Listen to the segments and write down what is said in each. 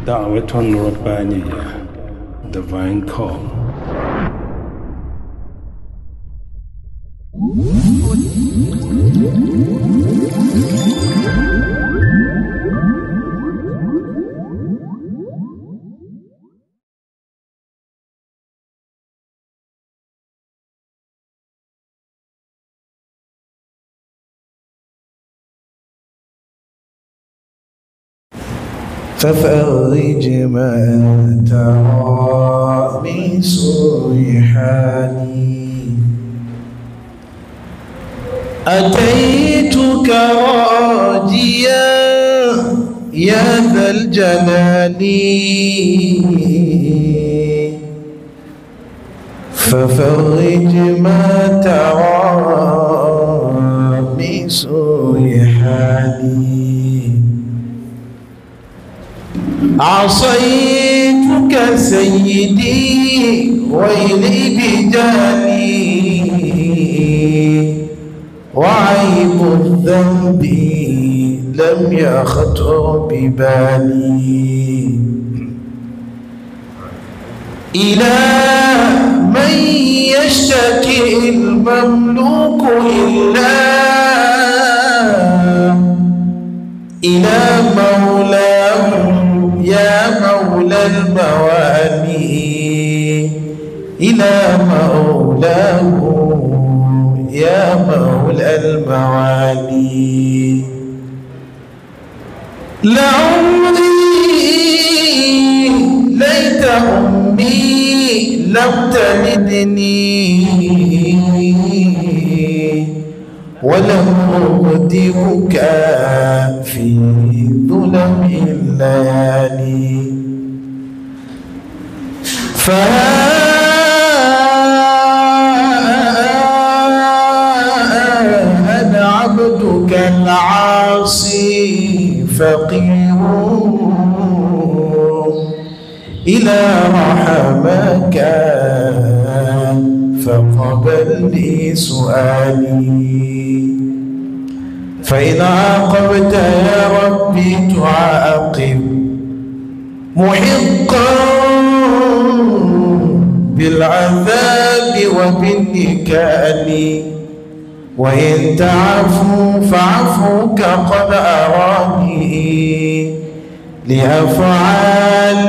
Da'watun Rabbaniyah, Divine Call. ففرج ما ترى من سوء حالي، أتيتك راجيا يا ذا الجلال، ففرج ما ترى من سوء حالي. عصيتك سيدي ويلي بجاني، وعيب الذنب لم يخطر ببالي. إلى من يشتكي المملوك إلا إلى مولاه يا مولى الموالي، إلى مولاه يا مولى الموالي. لعمري ليت أمي لم تلدني، ولم أقدمك في ظلم الليالي. فأنا عبدك العاصي فقير إلى رحمك، فقبل لي سؤالي. فإن عاقبت يا ربي تعاقب محقا بالعذاب وبالنكال، وإن تعفو فعفوك قد أراني لأفعالي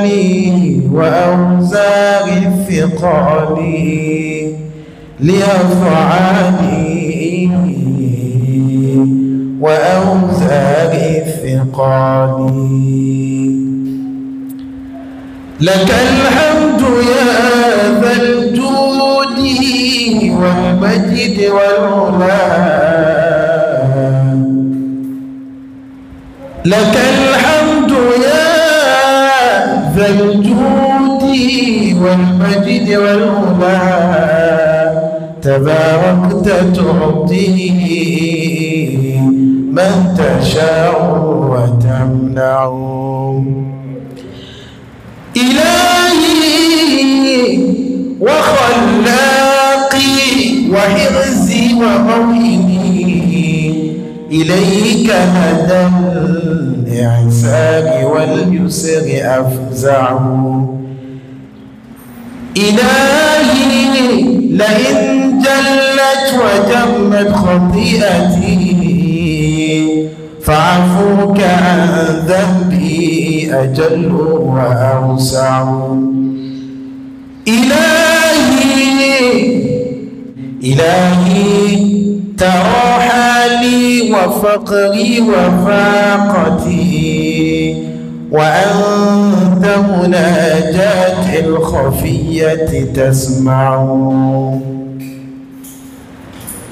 وأوزار الثقال، لأفعالي وأوزار الثقال. لك الحمد يا ذا الجود والمجد والعلا، لك الحمد يا ذا الجود والمجد والعلا، تباركت تعطي من تشاء وتمنع. إلهي وخلاقي وحرزي وموئلي، إليك هدى الإعسار واليسر أفزع. إلهي لئن جلت وجمت خطيئتي، فعفوك عن ذنبي أجل وأوسع. إلهي إلهي ترى حالي وفقري وفاقتي، وأنت مناجاة الخفية تسمع.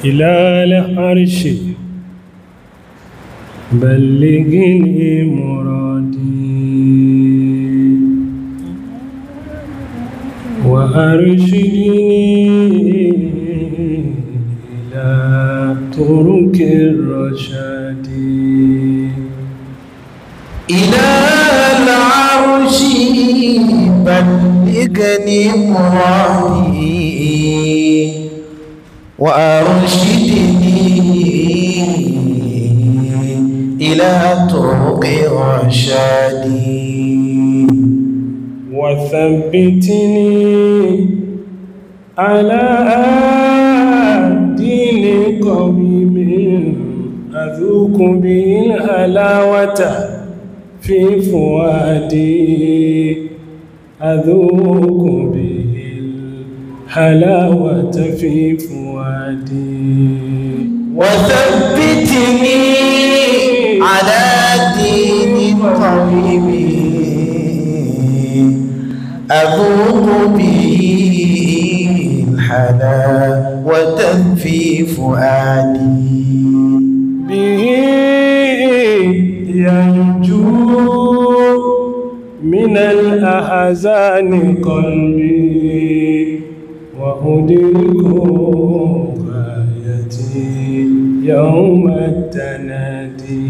إلى العرش بلغني مرادي، وأرشدني إلى طرق الرشاد. إلى العرش بلغني مرادي، وأرشدني إلى إلى طرق رشادي. وثبتني على دين قويم أذوق به الحلاوة في فؤادي، أذوق به الحلاوة في فؤادي. وثبتني على دين قويم أذوق به الحلاوة في فؤادي. به ينجو من الأحزان قلبي وأدرك غايتي يوم التنادي.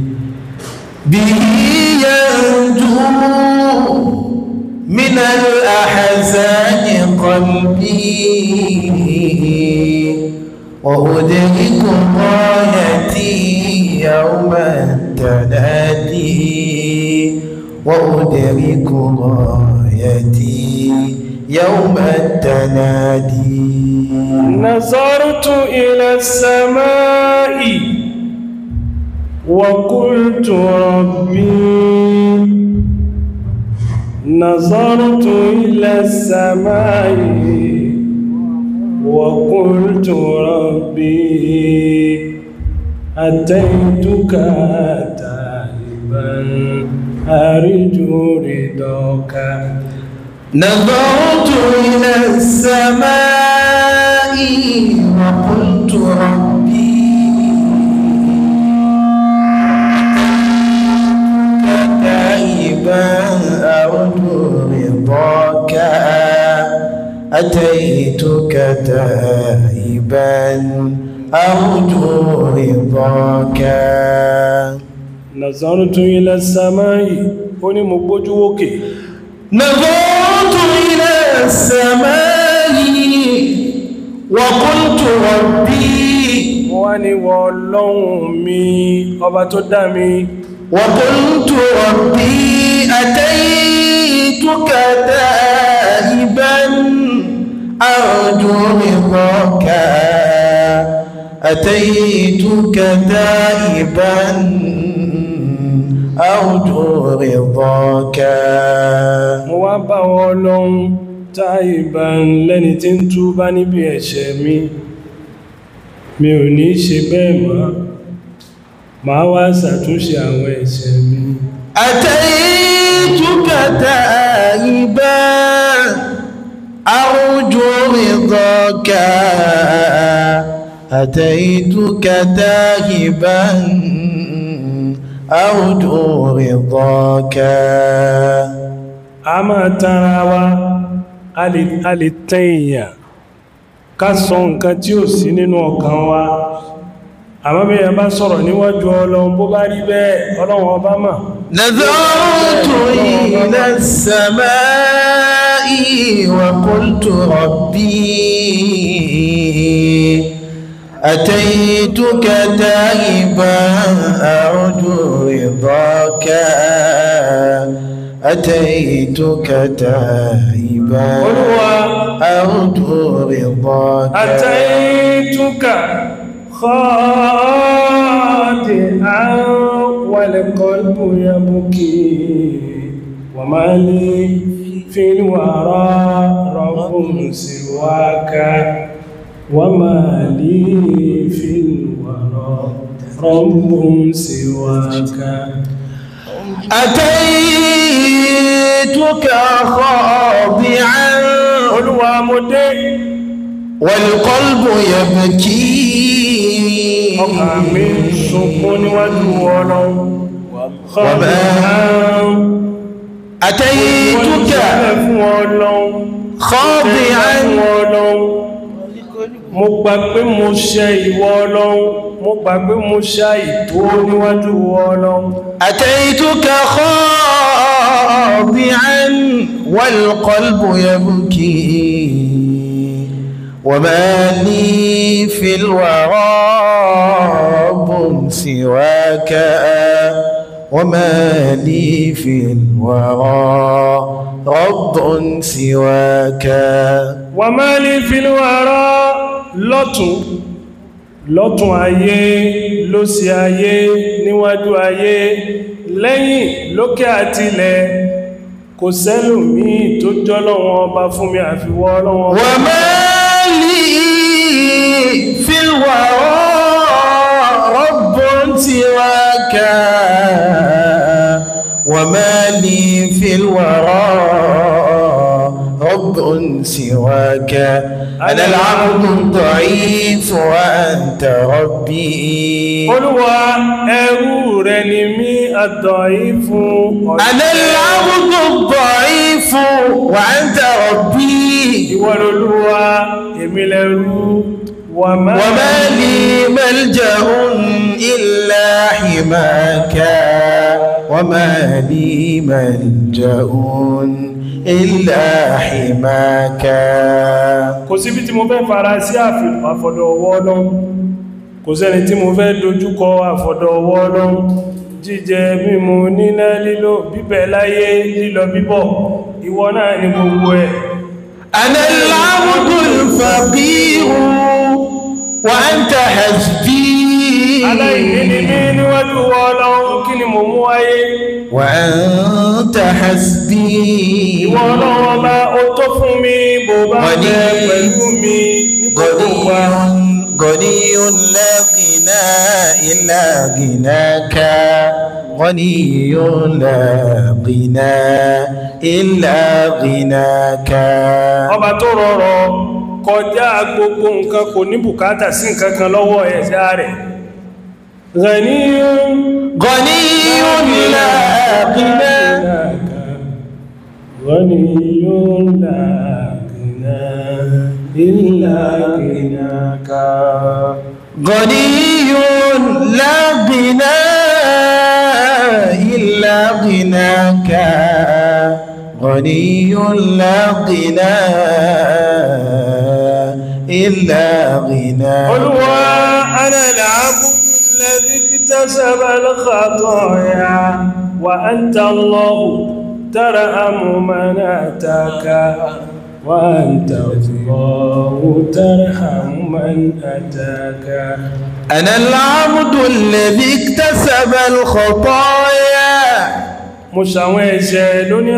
به ينجو من الأحزان قلبي وأدرك غايتي يوم التنادي، وأدرك غايتي يوم التنادي. نظرت إلى السماء وقلت ربي، نظرت إلى السماء وقلت ربي أتيتك تائبا أرجو رضاك. نظرت إلى السماء وقلت ربي أتيتك تائبا أرجو رضاك، أتيتك تائبا أرجو رضاك. نظرت إلى السماء، ó ní mo gbójú wókè. نظرت إلى السماء وقلت ربي، mo wá ní wọ Ọlọ́run mi, ọba tó dá mi. وقلت ربي أتيتك تائبا أرجو رضاك، أتيتك تائبا أرجو رضاك. Mo wá bá Ọlọ́run táìbàn lẹ́ni tí ń túbá níbi ẹ̀ṣẹ̀ mi, mi ò ní ṣe bẹ́ẹ̀ mọ́, màá wá ṣàtúnṣe àwọn ẹ̀ṣẹ̀ mi. أتيتك تائبا أرجو رضاك، أتيتك تائبا أرجو رضاك. A máa tara wa, a lè tẹ́ èèyàn ká sọ nǹkan tí ò sí nínú ọkàn wa, àmọ́ bí ẹ bá sọ̀rọ̀ níwájú Ọlọ́run bó bá rí bẹ́ẹ̀ Ọlọ́run ọba mọ̀. نظرت إلى السماء وقلت ربي أتيتك تائبا أرجو رضاك، أتيتك تائبا أرجو رضاك. أتيتك خادعا والقلب يبكي وما لي في الورى رب سواك، وما لي في الورى رب سواك. أتيتك خاضعا Olúwa mo dé, والقلب يبكي، ọkàn mi ń sunkún níwájú Ọlọ́run. أتيتك خاضعا mo gbà pé mo ṣẹ̀ ìwọ Ọlọ́run, mo gbà pé mo ṣe àìtó níwájú Ọlọ́run. أتيتك خاضعا والقلب يبكي وما لي في الورى رب سواك، وما لي في الورى رب سواك. وما لي في الورى lọ́tún lọ́tún ayé, lósì ayé, níwájú ayé, lẹ́yìn, lókè àtilẹ̀, kò sẹ́lòmíì tó jọ́ Ọlọ́run ọba fún mi àfiwọ́ Ọlọ́run ọba. وما لي في الورى رب سواك وما لي في الورى رب سواك. أنا العبد الضعيف وأنت ربي. Olúwa, ẹrú rẹ ni mí, الضعيف. أنا العبد الضعيف وأنت ربي. Ìwọ lolúwa, èmi lẹ́rú. وما لي ملجأ إلا حماك وما لي ملجأ إلا حماك. Kò síbi tí mo fẹ́ fara sí àfọ̀dọ̀ ọwọ́ Ọlọ́run, kò sẹ́ni tí mo fẹ́ dojúkọ àfọ̀dọ̀ ọwọ́ Ọlọ́run. Jíjẹ mímu, níná lílò, bíbẹ̀ láyé, lílọ bíbọ̀, ìwọ náà ni gbogbo ẹ̀. أنا العبد الفقير وأنت حسبي. Aláìní ni mí níwájú Ọlọ́run, kí ni mo mú wáyé? وأنت حسبي. Ìwọ Ọlọ́run ọba, ó tó fún mi bó bá bẹ pẹ̀lú mi ní gbogbo wa. غني لا غنى إلا غناك غني لا غنى إلا غناك. Ọba tó rọrọ̀ kọjá gbogbo nǹkan, kò ní bùkátà sí nǹkan kan lọ́wọ́ ẹ̀dá rẹ̀. غني غني لا غنى غني لا غنى إلا غناك. غني لا غنى إلا غناك غني لا غنى إلا غناك. Olúwa، أنا العبد الذي اكتسب الخطايا وأنت الله ترحم من أتاك وأنت الله ترحم من أتاك. أنا العبد الذي اكتسب الخطايا. Mo ṣàwọn ẹ̀ṣẹ̀ lónìí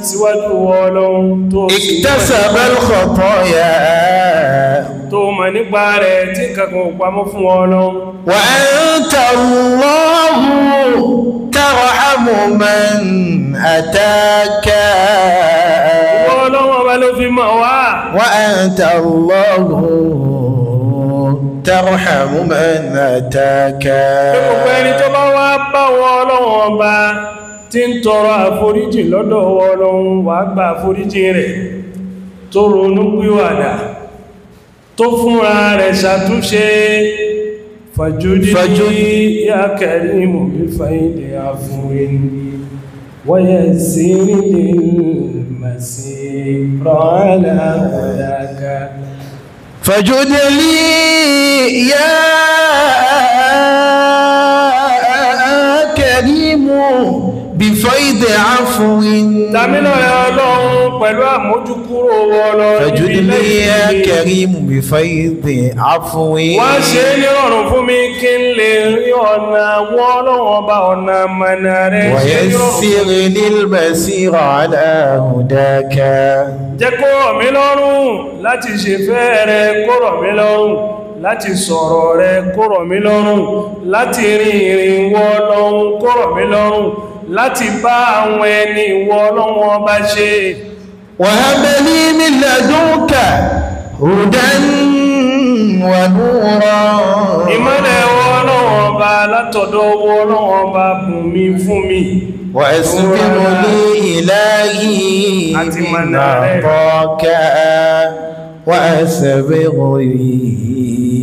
síwájú Ọlọ́run tó اكتسب الخطايا tó mọ̀ nípa rẹ̀ tí nǹkan kan ò pamọ́ fún Ọlọ́run. وأنت الله ترحم من أتاك. Ìwọ Ọlọ́run ọba ló fi mọ̀ wá. وأنت الله ترحم من أتاك. Pé gbogbo ẹni tó bá wá bá wọ Ọlọ́run ọba tí ń tọrọ àforíjì lọ́dọ̀ Ọlọ́run, wàá gba àforíjì rẹ̀, tó ronú pìwàdà, tó fúnra rẹ̀ ṣàtúnṣe. فاجد لي يا كريم بفيض عفو ويسر لي المسير على هداك. فاجد لي يا كريم بفيض عفو. Tàmínà ẹ Ọlọ́run pẹ̀lú àmójúkúrò Ọlọ́run. فاجد لي يا كريم بفيض عفو. Wá ṣe é ní ọ̀rùn fún mi kí n lè rí ọ̀nà wọ́ Ọlọ́run ọba, ọ̀nà mọ̀nà rẹ̀ ṣe ní ọ̀rùn. ويسر لي المسير على هداك. Jẹ́ kó rọ̀ mí lọ́rùn láti ṣe fẹ́ rẹ, kó rọ̀ mí lọ́rùn láti sọ̀rọ̀ rẹ, kó rọ̀ mí lọ́rùn láti rin ìrìn wọ Ọlọ́run, kó rọ̀ mí lọ́rùn láti bá àwọn ẹni ìwọ Ọlọ́run ọba ṣe. وهب لي من لدنك هدى ونورا. Ìmọ́lẹ̀ wọ Ọlọ́run ọba látọ̀dọ̀ wọ Ọlọ́run ọba bùn mi, fún mi. وأسبغ لي إلهي من عطاك وأسبغ لي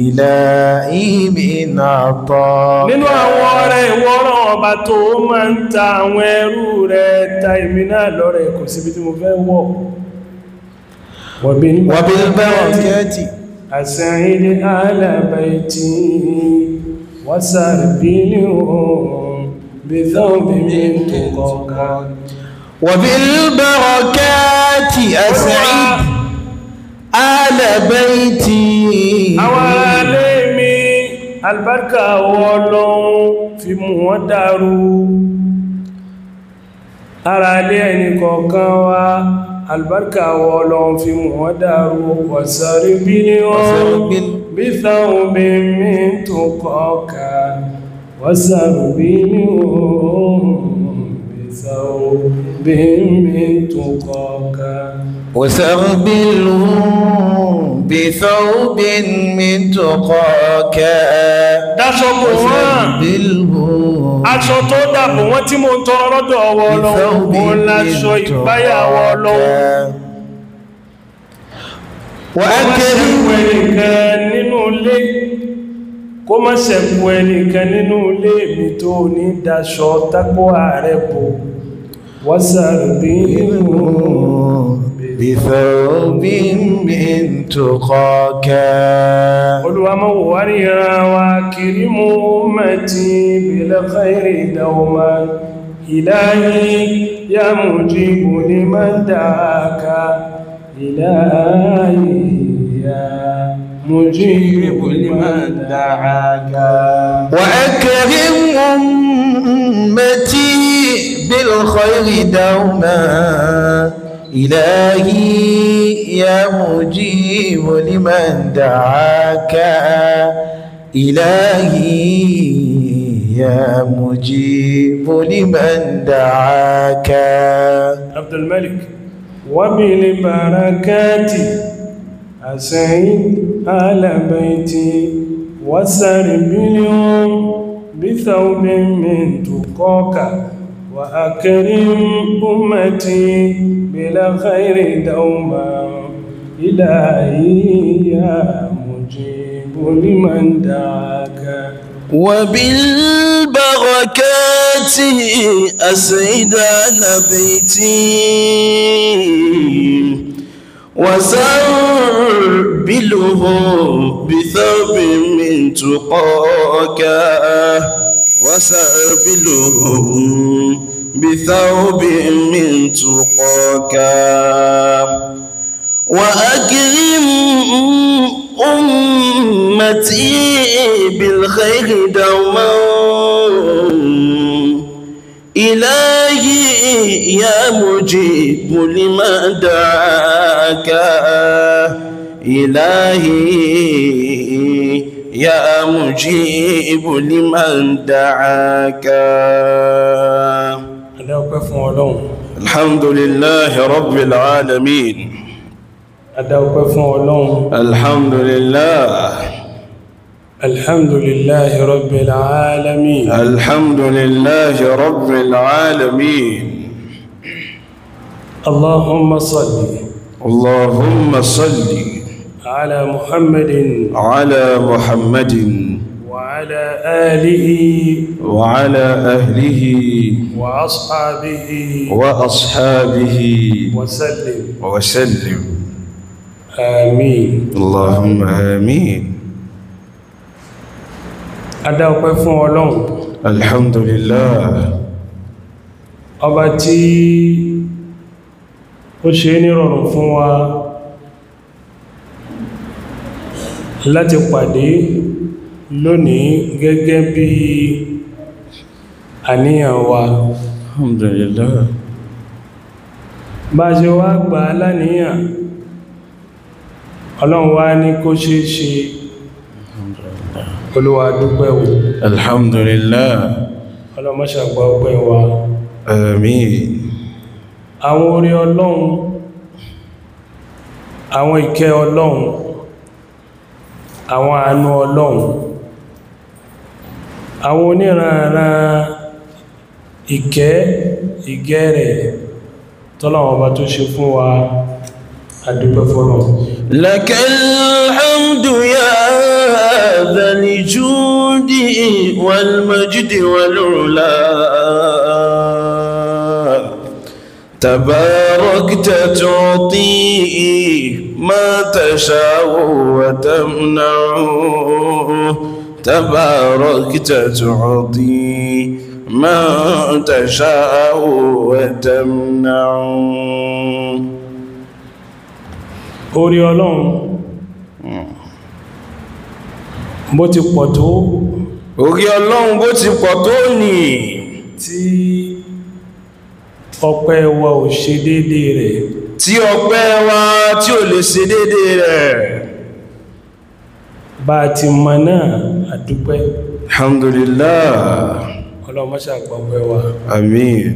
إلهي من عطاك. Nínú àwọn ọrẹ ìwọ Ọlọ́run ọba tó máa ń ta àwọn ẹrú rẹ̀, ta èmi náà lọ́rẹ. Kò síbi tí mo fẹ́ wọ̀. وبالبركات أسعد أهل بيتي وسربلهم بثوب من تقاك. وبالبركات أسعد آل بيتي. Àwọn alẹ́ mi, albarka Ọlọ́run fi mú wọn dàrú. Ara alẹ́ ẹni kọ̀ọ̀kan wa, albarka Ọlọ́run fi mú wọn dàrú. Wọ̀sàrí bí ní wọ́n bí táwọn bí mi tó kọ́ka. Wọ̀sàrí bí ní wọ́n bí táwọn bí mi tó kọ́ka. وسربلهم بثوب من تقاك. Dáṣọ bò wọ́n, aṣọ tó dàbò wọ́n tí mo ń tọrọ lọ́dọ̀ ọwọ́ Ọlọ́run, òun láṣọ ìgbáyàwó Ọlọ́run. Kó má ṣẹ̀kù ẹnìkan nínú ilé, kó má ṣẹ̀kù ẹnìkan nínú ilé mi tó ní daṣọ tákó ààrẹ bò. وسربلهم بثوب من تقاك. Olúwa má wò wá ríran wa kiri mú ummati bil khairi dawman. Ilahi ya mujibu liman da'aka. Ilahi ya mujibu liman da'aka. وأكرم أمتي بالخير دوما. إلهي يا مجيب لمن دعاك. إلهي يا مجيب لمن دعاك. عبد الملك وبالبركات أسعد آل بيتي وسربلهم بثوب من تقاك وأكرم أمتي بلا خير دوما. إلهي يا مجيب لمن دعاك. وبالبركات أسعد آل بيتي وسربله بثوب من تقاك. وسربله بثوب من تقاك. وأكرم أمتي بالخير دوما. إلهي يا مجيب لمن دعاك. إلهي يا مجيب لمن دعاك. الحمد لله رب العالمين. الحمد لله. الحمد لله رب العالمين. الحمد لله رب العالمين. اللهم صل. اللهم صل على محمد. على محمد وعلى آله وعلى أهله وأصحابه وأصحابه وسلم وسلم. آمين. اللهم آمين. Adá ọpẹ́ fún Ọlọ́run. Alhamdulillah. Ọba tí ó ṣe ní rọrùn fún wa láti pàdé lónìí gẹ́gẹ́ bí àníyàn wa. Alhamdulillah. Bá ṣe wá gbà láníyàn, Ọlọ́run wá ní kó ṣe é ṣe. Olúwa dúpẹ́ o. Alhamdulillah. Ọlọ́run má ṣe gbà ọpẹ́ wa. Àmín. Àwọn oore Ọlọ́run, àwọn ìkẹ́ Ọlọ́run, àwọn àánú Ọlọ́run, àwọn oníranran ìkẹ́ ìgẹ́ rẹ̀ tọ́lọ́run ọba tó ṣe fún wa, àdúpẹ́ fọ́lọ́run. Lakal hamdu ya dhal judi wal majdi wal ula, tabarakta tu'ti ma tasha'u wa tamna'u, tabarakta tu'ti من تشاء وتمنع. Orí Ọlọ́run bó ti pọ̀ tó, orí Ọlọ́run bó ti pọ̀ tó ní, tí ọpẹ́ wa ò ṣe déédé rẹ̀, tí ọpẹ́ wa tí ò lè ṣe déédé rẹ̀, bá ti mọ̀ náà àdúpẹ́. Alhamdulillah. Ọlọ́run má ṣe àgbàgbẹ́ wa. Àmín.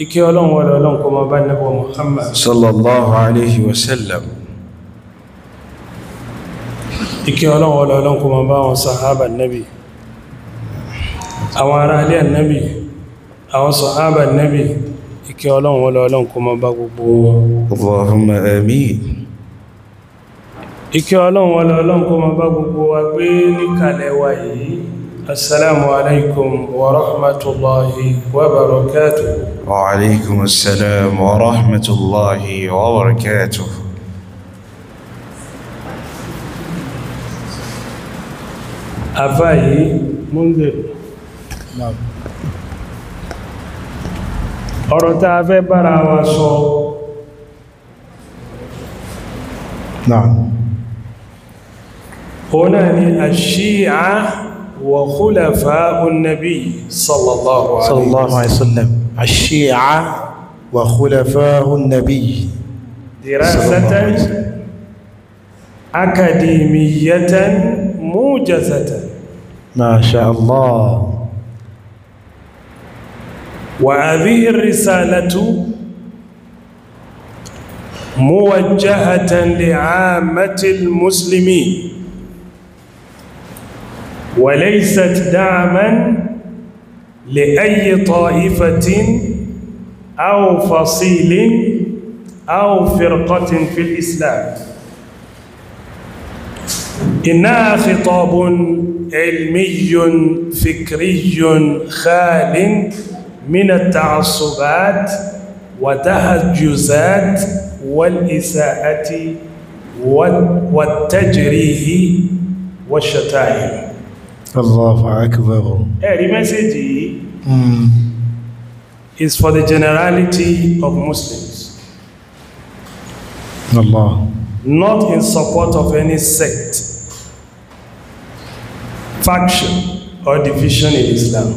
Ìkẹ́ Ọlọ́run wọlé Ọlọ́run kó máa bá Nábì Muhammad sallallahu alayhi wa sallam. Ìkẹ́ Ọlọ́run wọlé Ọlọ́run kó máa bá àwọn sàhábà Nábì, àwọn ará ilé Nábì, àwọn sàhábà Nábì. Ìkẹ́ Ọlọ́run wọlé Ọlọ́run kó máa bá gbogbo wọn. Allahumma àmín. Ìkẹ́ Ọlọ́run wọlé Ọlọ́run kó máa bá gbogbo wa gbé níkàlẹ̀ wa yìí. Assalamu alaikum wa rahmatullahi wa barakatuh. Wa alaikum assalam wa rahmatullahi wa barakatuh. Àfá yìí, Munzir, ọ̀rọ̀ tá a fẹ́ bára wa sọ, Naam. òun náà ni àṣíà wa khulafa'un nabi sallallahu alayhi wa sallam. Àṣíà wa khulafa'un nabi dirasatan akademiyatan mujazatan. Ma sha Allah. Wa hadhihi ar-risalatu muwajjahatan li'ammati al-muslimin wa laysat da'man li ayyi ta'ifatin aw fasilin aw firqatin fi al-islam. إنها خطاب علمي فكري خال من التعصبات وتهجزات والإساءة والتجريح والشتائم. الله أكبر. Every message is for the generality of Muslims. Allah. Not in support of any sect, faction, or division in Islam.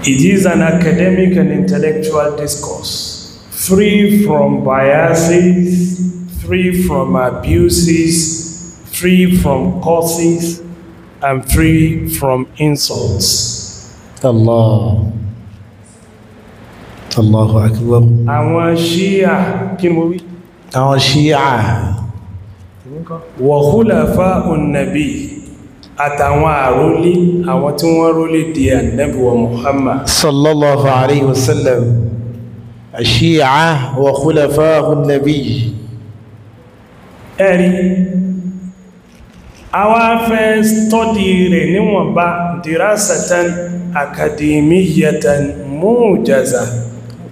It is an academic and intellectual discourse, free from biases, free from abuses, free from curses, and free from insults. Allah. Allahu Akbar. Àwọn Shia, kí ni mo wí? Àwọn Shia. Wa khulafa'un nabi, àtàwọn àrólé, àwọn tí wọ́n rólé di Ànábì wa Muhammad sallallahu alayhi wa sallam. Shia wa khulafa'un nabi. Ẹ̀rí, àwa fẹ́ stọ́dì rẹ̀ níwọ̀nba dirasatan akademiyatan mujaza.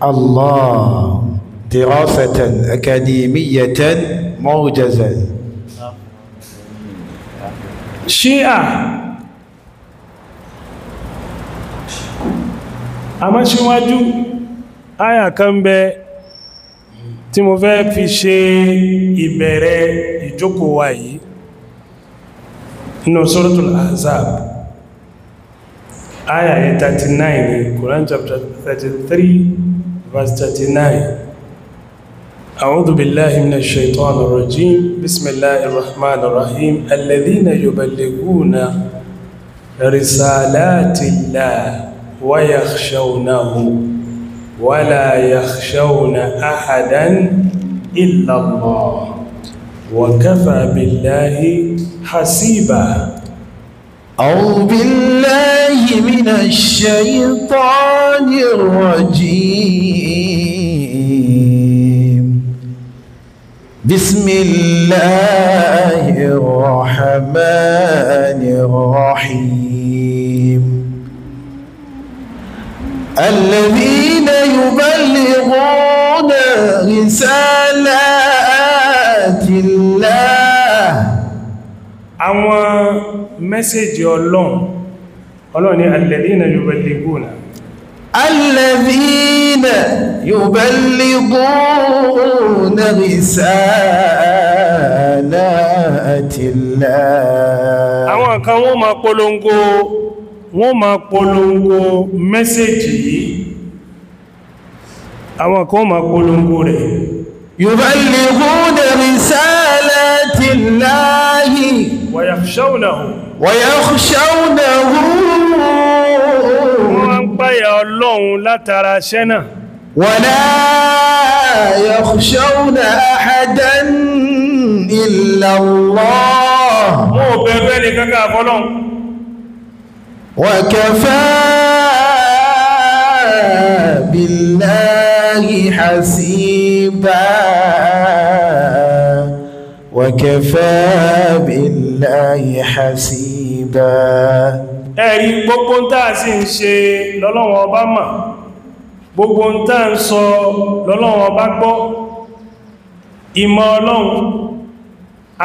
Allah, dirasatan akademiyatan mujaza. Shia, àmọ́ síwájú àyà kan bẹ tí mo fẹ́ fi ṣe ìbẹ̀rẹ̀ ìjókòó wa yìí nínú Suratul Ahzab, àyà 39 ní Quran chapter 33 verse 39. أعوذ بالله من الشيطان الرجيم، بسم الله الرحمن الرحيم. الذين يبلغون رسالات الله ويخشونه ولا يخشون أحدا إلا الله وكفى بالله حسيبا. أعوذ بالله من الشيطان الرجيم، بسم الله الرحمن الرحيم. الذين يبلغون رسالات الله. Àwọn mẹ́sẹ̀jì Ọlọ́run Ọlọ́run ní alladhina yuballighuna. Alladhina yuballighuna risalatillah. Àwọn kan wọ́n máa polongo, wọ́n máa polongo mẹ́sẹ̀jì yìí. Àwọn kan máa polongo rẹ̀. Yuballighuna risalatillahi wa yakhshawnahu. Wa yakhshawnahu. Wọ́n ń páyà Ọlọ́run látara iṣẹ́ náà. Wala yakhshawna ahadan illa Allah. Wọ́n ò bẹ̀rù ẹni kankan àfọlọ́run. Wa kafa billahi hasiba. Wa kafa billahi hasiba. Ẹ̀rí gbogbo ń tàà sí ń ṣe lọ́lọ́wọ́ ọba mà, gbogbo ń tàà ń sọ lọ́lọ́wọ́ ọba gbọ́. Ìmọ̀ Ọlọ́run,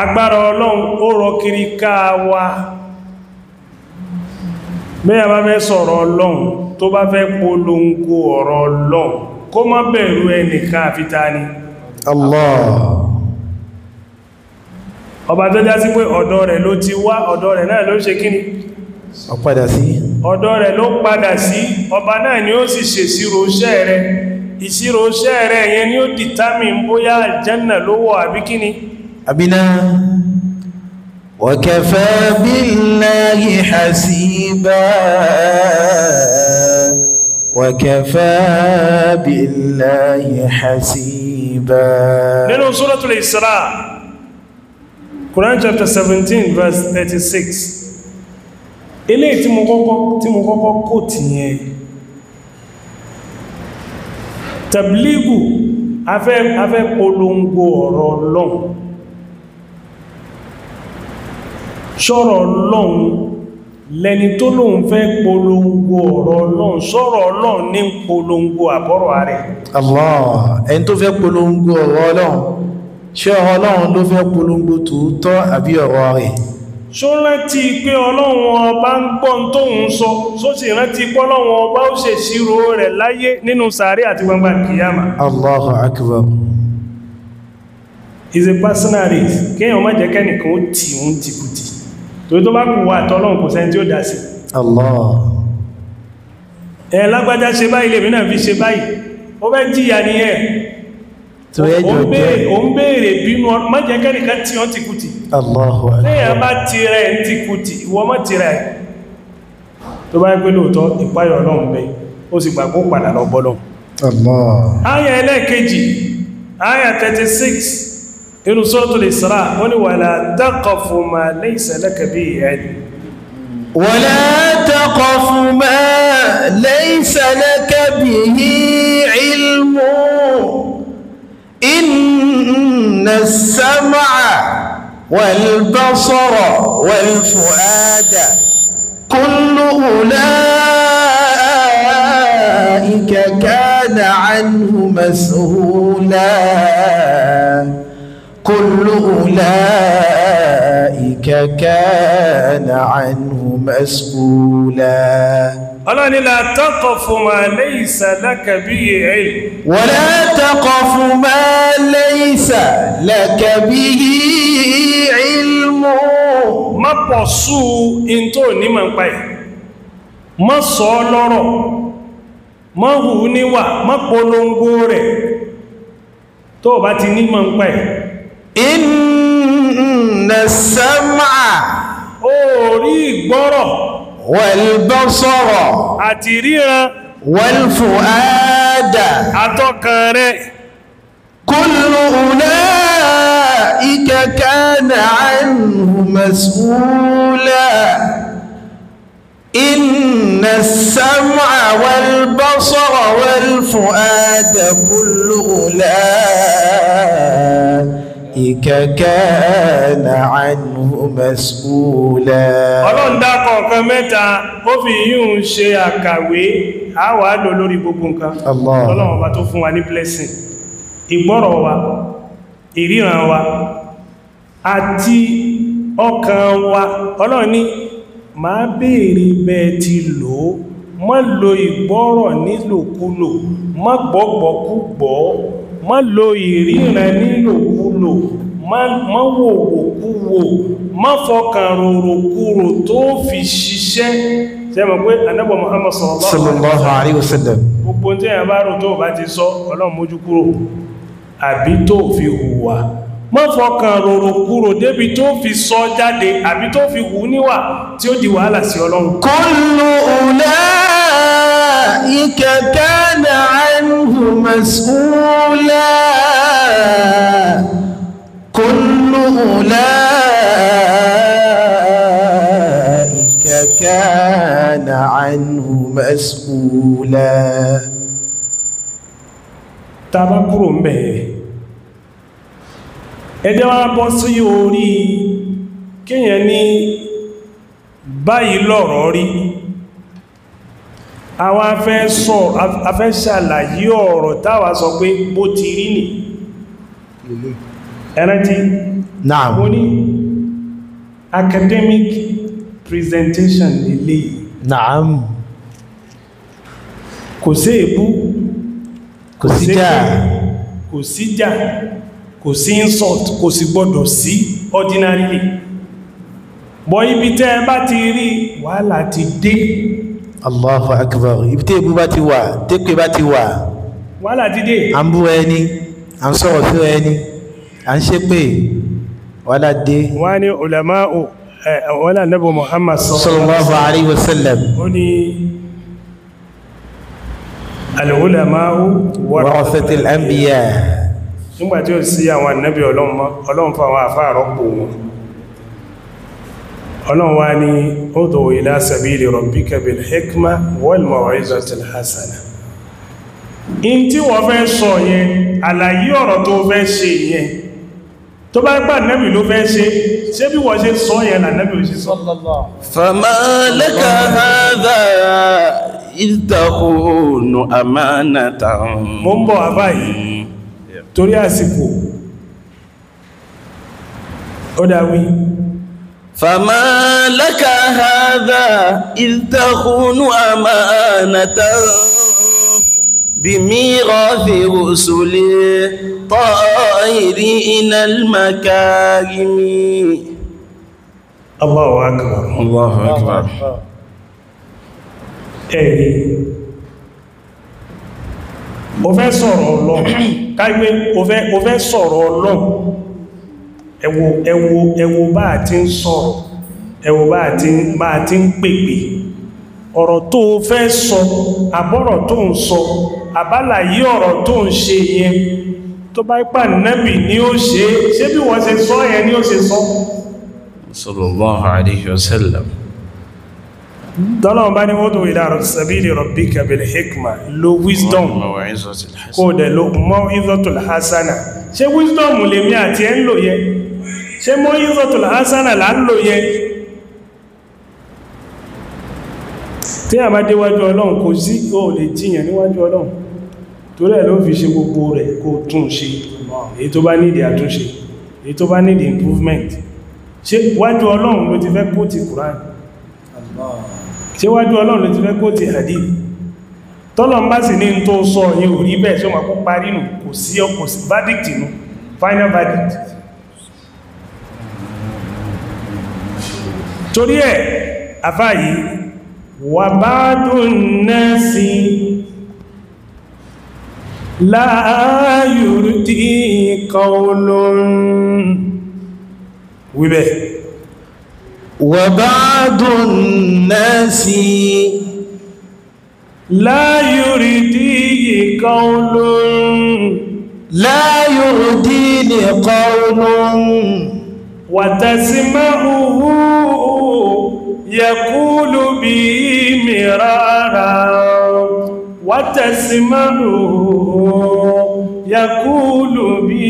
agbára Ọlọ́run ó rọ kiri ká wa. Bẹ́ẹ̀ bá fẹ́ sọ̀rọ̀ Ọlọ́run, tó bá fẹ́ polongo ọ̀rọ̀ Ọlọ́run, kó má bẹ̀rù ẹnìkan àfi ta ni? Allah. Ọba tó já sí pé ọ̀dọ̀ rẹ̀ ló ti wá, ọ̀dọ̀ rẹ̀ náà ló ṣe kíni? Ó padà sí. Ọ̀dọ̀ rẹ̀ ló padà sí, ọba náà ni ó sì ṣèṣirò iṣẹ́ rẹ̀. Ìṣirò iṣẹ́ rẹ̀ yẹn ni ó determine bóyá àlùjánnà ló wọ̀ àbí kíni? Àbíná. Wa kafa billahi hasiba. Wa kafa billahi hasiba. Nínú Suratul Isra, Quran chapter 17 verse 36. Eléyìí tí mo kọ́kọ́ kò tí yẹn, tàblígù afẹ́ polongo ọ̀rọ̀ Ọlọ́run, ṣọ́rọ̀ Ọlọ́run lẹni tó lóun fẹ́ polongo ọ̀rọ̀ Ọlọ́run, ṣọ́rọ̀ Ọlọ́run ní polongo àbọ̀rọ̀ rẹ̀. Allah, ẹni tó fẹ́ polongo ọ̀rọ̀ Ọlọ́run, ṣé ọ̀rọ̀ Ọlọ́run ló fẹ́ polongo tòótọ́ àbí ọ̀rọ̀ rẹ̀? Ṣó rántí pé Ọlọ́run ọba ń gbọ́n tó ń sọ, só sì rántí pé Ọlọ́run ọba ó ṣe ṣírò rẹ̀ láyé nínú sàárè àti gbangba kìyàmà? Allahu akbar. Is a personal race. Kéèyàn má jẹ́ kẹ́nìkan ó tì ń tìkùtì, torí tó bá kù wà tọ́lọ́run kò sẹ́ni tí ó dá sí. Allah. Ẹ lágbájá ṣe báyìí, lèmi náà fi ṣe báyìí, ó fẹ́ jìyà nìyẹn. Ó ń béèrè bínú, má jẹ́ kẹ́nìkan tí wọ́n tìkùtì. Allahu akbar. Téèyàn bá ti rẹ̀ ń tìkùtì, ìwọ má ti rẹ̀. Tó bá ń pé lóòótọ́ ìpáyọ̀ Ọlọ́run bẹ, ó sì gbàgbó padà lọ bọ́lọ̀. Allah. Áyà ẹlẹ́ẹ̀kejì, áyà 36 inú Suratul Isra, ó ní wala taqfu ma laysa laka bihi ilm. Wala taqfu ma laysa laka bihi ilm. Inna as-sam'a wal-basara wal-fu'ada kullu ulaika kana anhu mas'ula. Kullu ulaika kana anhu mas'ula. Ọlọ́run ní la taqfu ma laysa laka bihi ilm. Wala taqfu ma laysa laka bihi ilm. Má pọ̀ sú in tó nímọ̀ ń pa ẹ̀, má sọ lọ́rọ̀, má hù níwà, má polongo rẹ̀ tó bá ti nímọ̀ ń pa ẹ̀. Inna as-sam'a, ó rí ìgbọ́rọ̀, wal-basara, àti ríran, wal-fu'ada, àtọkàn rẹ̀, kullu ulaika kana anhu mas'ula. Inna as-sam'a wal-basara wal-fu'ada kullu ulaika kana anhu mas'ula. Ọlọ́run dákọ̀ nǹkan mẹ́ta, ó fi yíò ń ṣe àkàwé, a wà lò lórí gbogbo nǹkan. Ọlọ́run ọba tó fún wa ní blessing, ìgbọ́rọ̀ wa, ìríran wa, àti ọkàn wa. Ọlọ́run ní Máa béèrè bẹ́ẹ̀ ti lò ó. Má lo ìgbọ́rọ̀ nílòkulò, má gbọ́gbọ́kúgbọ́, má lo ìríran nílòkulò, má wòwòkúwò, má fọkàn rorokúrò tó fi ṣiṣẹ́. Ṣé mọ̀ pé Ànábì Muhammad sallallahu alaihi wasallam, gbogbo tí èèyàn bá rò tó bá ti sọ, Ọlọ́run mójú kúrò, àbí tó fi hùwà. Má fọkàn rorokúrò débi tó fi sọ jáde, àbí tó fi hù níwà tí ó di wàhálà sí Ọlọ́run. Kullu ulaika kana anhu mas'ula. Kullu ulaika kana anhu mas'ula. Tá bá kúrò ńbẹ̀, ẹ jẹ́ wá bọ́ sí orí kíyàn ní báyìí lọ̀rọ̀ rí. Àwọn afẹ́ sọ, afẹ́ ṣàlàyé ọ̀rọ̀ táwa sọ pé bó ti rí nì. Ẹ rántí? Naam. Mo ní academic presentation lélẹ̀. Naam. Kò sí èébú, kò sí jà, kò sí jà, kò sí insult, kò sì gbọdọ̀ sí ordinarily. Bọ̀ ibi tẹ́ ẹ bá ti rí wàhálà ti dé. Allahu akbar. Ibi tí èébú bá ti wà, tépè bá ti wà, wàhálà ti dé. À ń bú ẹni, à ń sọ̀rọ̀ sí ẹni, à ń ṣépè, wàhálà dé. Wọ́n ní ulama wọ́n ní Ànábì Muhammad sallallahu alaihi wasallam, ó ní al-ulama'u warathatul anbiya. Nígbàtí ó sí àwọn ànábì Ọlọ́run mọ́, Ọlọ́run fún àwọn àfáà rọ́pò wọn. Ọlọ́run wá ní ud'u ila sabili rabbika bil hikma wal maw'izatil hasana. In tí wọ́n fẹ́ sọ yẹn, àlàyé ọ̀rọ̀ tó fẹ́ ṣe yẹn, tó bá gbà ànábì ló fẹ́ ṣe, ṣé bí wọ́n ṣe sọ yẹn lànábì ò ṣe sọ? Fama laka hadha idh takunu amanatan. Mo ń bọ̀ àbá yìí torí àsìkò. Ó dáwí. Fama laka hadha idh takunu amanatan bimirathi rusuli tahirina al-makarimi. Allahu akbar. Allahu akbar. Ẹ̀rí, o fẹ́ sọ̀rọ̀ Ọlọ́run, káìpé o fẹ́ sọ̀rọ̀ Ọlọ́run. Ẹ wò, ẹ wò, ẹ wò bá a ti ń sọ̀rọ̀, ẹ wò bá a ti ń pèpè. Ọ̀rọ̀ tó o fẹ́ sọ, àbọ̀rọ̀ tó ń sọ, àbálàyé ọ̀rọ̀ tó ń ṣe yẹn, tó bá pà nẹ́bì ní ó ṣe, ṣé bí wọ́n ṣe sọ yẹn ní ó ṣe sọ? Sallallahu alayhi wa sallam. Tọ́lọ́run bá ní ud'u ila sabili rabbika bil hikma, lo wisdom, kó dẹ̀ lo maw'izatul hasana. Ṣé wisdom lèmi àti ẹ ń lò yẹn? Ṣé maw'izatul hasana là ń lò yẹn? Tí a bá déwájú Ọlọ́run, kò sí ó lè jiyàn níwájú Ọlọ́run. Torí ẹ̀ ló fi ṣe gbogbo rẹ̀ kó tún ṣe. Èyí tó bá nídìí àtúnṣe, èyí tó bá nídìí improvement. Ṣé wájú Ọlọ́run ló ti fẹ́ kó ti Quran? Ṣé wájú Ọlọ́run ló ti fẹ́ kó ti hadith? Tọ́lọ̀ ń bá sì ní tó sọ yẹn ò rí bẹ́ẹ̀, ṣé wọ́n kó parí nù? Kò sí ọkọ̀ sí verdict nù, final verdict. Torí ẹ̀ àfá yìí, wà ba'dun nasi la yurdi qawlun. Wíbẹ̀. Wa ba'dun nasi la yurdi qawlun. La yurdini qawlun. Wa tasma'uhu yaqulu bi mirara. Wa tasma'uhu yaqulu bi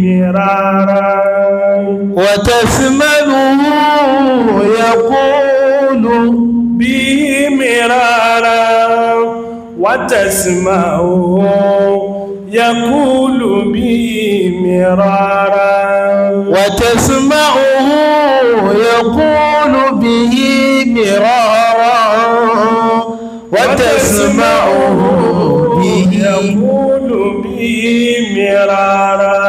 mirara. Wa tasma'uhu yaqulu bi mirara. Wa tasma'uhu yaqulu bi mirara. Wa tasma'uhu yaqulu bihi مرارا وتسمعه به يقول به مرارا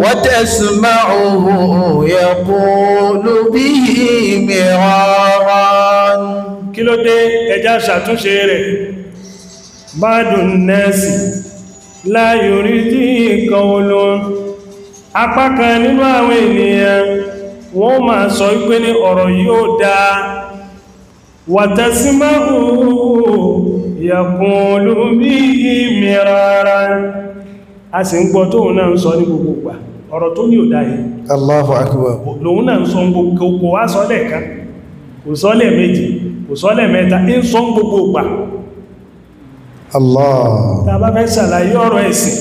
وتسمعه يقول به مرارا. Kí ló dé? Ẹjá ṣàtúnṣe rẹ̀. Bádùn nẹ́ẹ̀sì láyòrí tí nǹkan olóhun. Apá kan nínú àwọn ènìyàn wọ́n máa sọ wípé ní ọ̀rọ̀ yóò dáa. Wàtẹ́símáhù yaqulu bihi mirara. A sì ń gbọ́ tóun náà ń sọ ní gbogbo ìgbà. Ọ̀rọ̀ tó ní ò dáa yìí. Allahu akbar. Lòun náà ń sọ gbogbo, kò wá sọ lẹ́ẹ̀kan, kò sọ lẹ́ẹ̀mejì, kò sọ lẹ́ẹ̀mẹ́ta, ń sọ gbogbo ìgbà. Allah. Tá bá fẹ́ ṣàlàyé ọ̀rọ̀ ẹ̀sìn,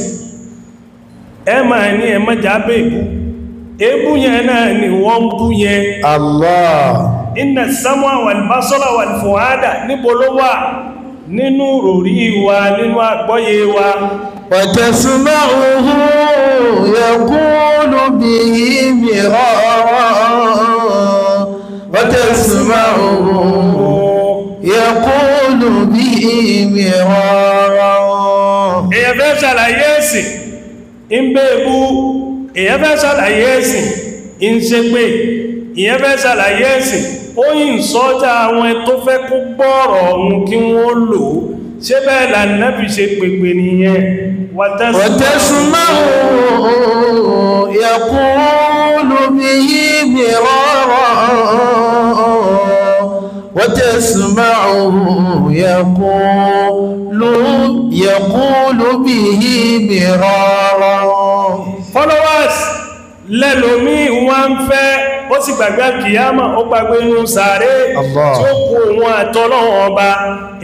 ẹ máa ní ẹ má jà bẹ́ èbú. Èbú yẹn náà ni wọ́n ń bú yẹn. Allah. Inna sam'a wal basara wal fu'ada, níbo ló wà? Nínú ròrí wa, nínú àgbọ́yé wa. وتسمعه يقول به مرارا وتسمعه يقول به مرارا. Èyàn fẹ́ ṣàlàyé ẹ̀sìn, ń bẹ́ ebú. Èyàn fẹ́ ṣàlàyé ẹ̀sìn, ń ṣe pé. Èyàn fẹ́ ṣàlàyé ẹ̀sìn, ó yìn sọ́jà àwọn tó fẹ́ kó gbọ́rọ̀ ọ̀hún kí wọ́n lò ó. Ṣé bẹ́ẹ̀ l'Ànábì ṣe pèpè nìyẹn? وتسمعه يقول به مرارا وتسمعه يقول به مرارا. Followers lẹ́lòmí wọ́n ń fẹ́, ó sì gbàgbé kìyàmà, ó gbàgbé inú sàárè Allah. tí ó kú òun àtọlọ́run ọba.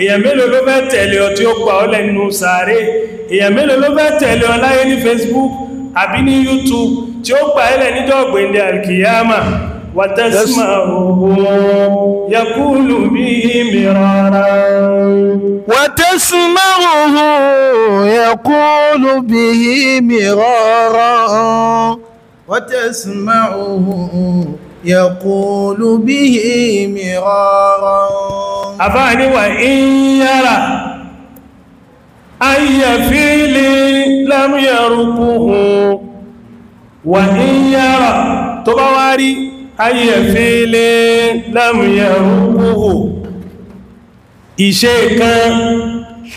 Èèyàn mélòó ló fẹ́ tẹ̀lé ọ tí ó gbà ọ́ lẹ́nu sàárè? Èèyàn mélòó ló fẹ́ tẹ̀lé ọ láyé ní Facebook àbí ní YouTube tí ó gbà ẹ́ lẹ̀ níjọ́ gbèǹdé àkìyàmà? وتسمعه يقول به مرارا وتسمعه يقول به مرارا وتسمعه يقول به مرارا. Àfáàní وإن يرى أي فعل لم يرقه وإن يرى tó bá wá rí أي فعل لم يرقه ìṣe kan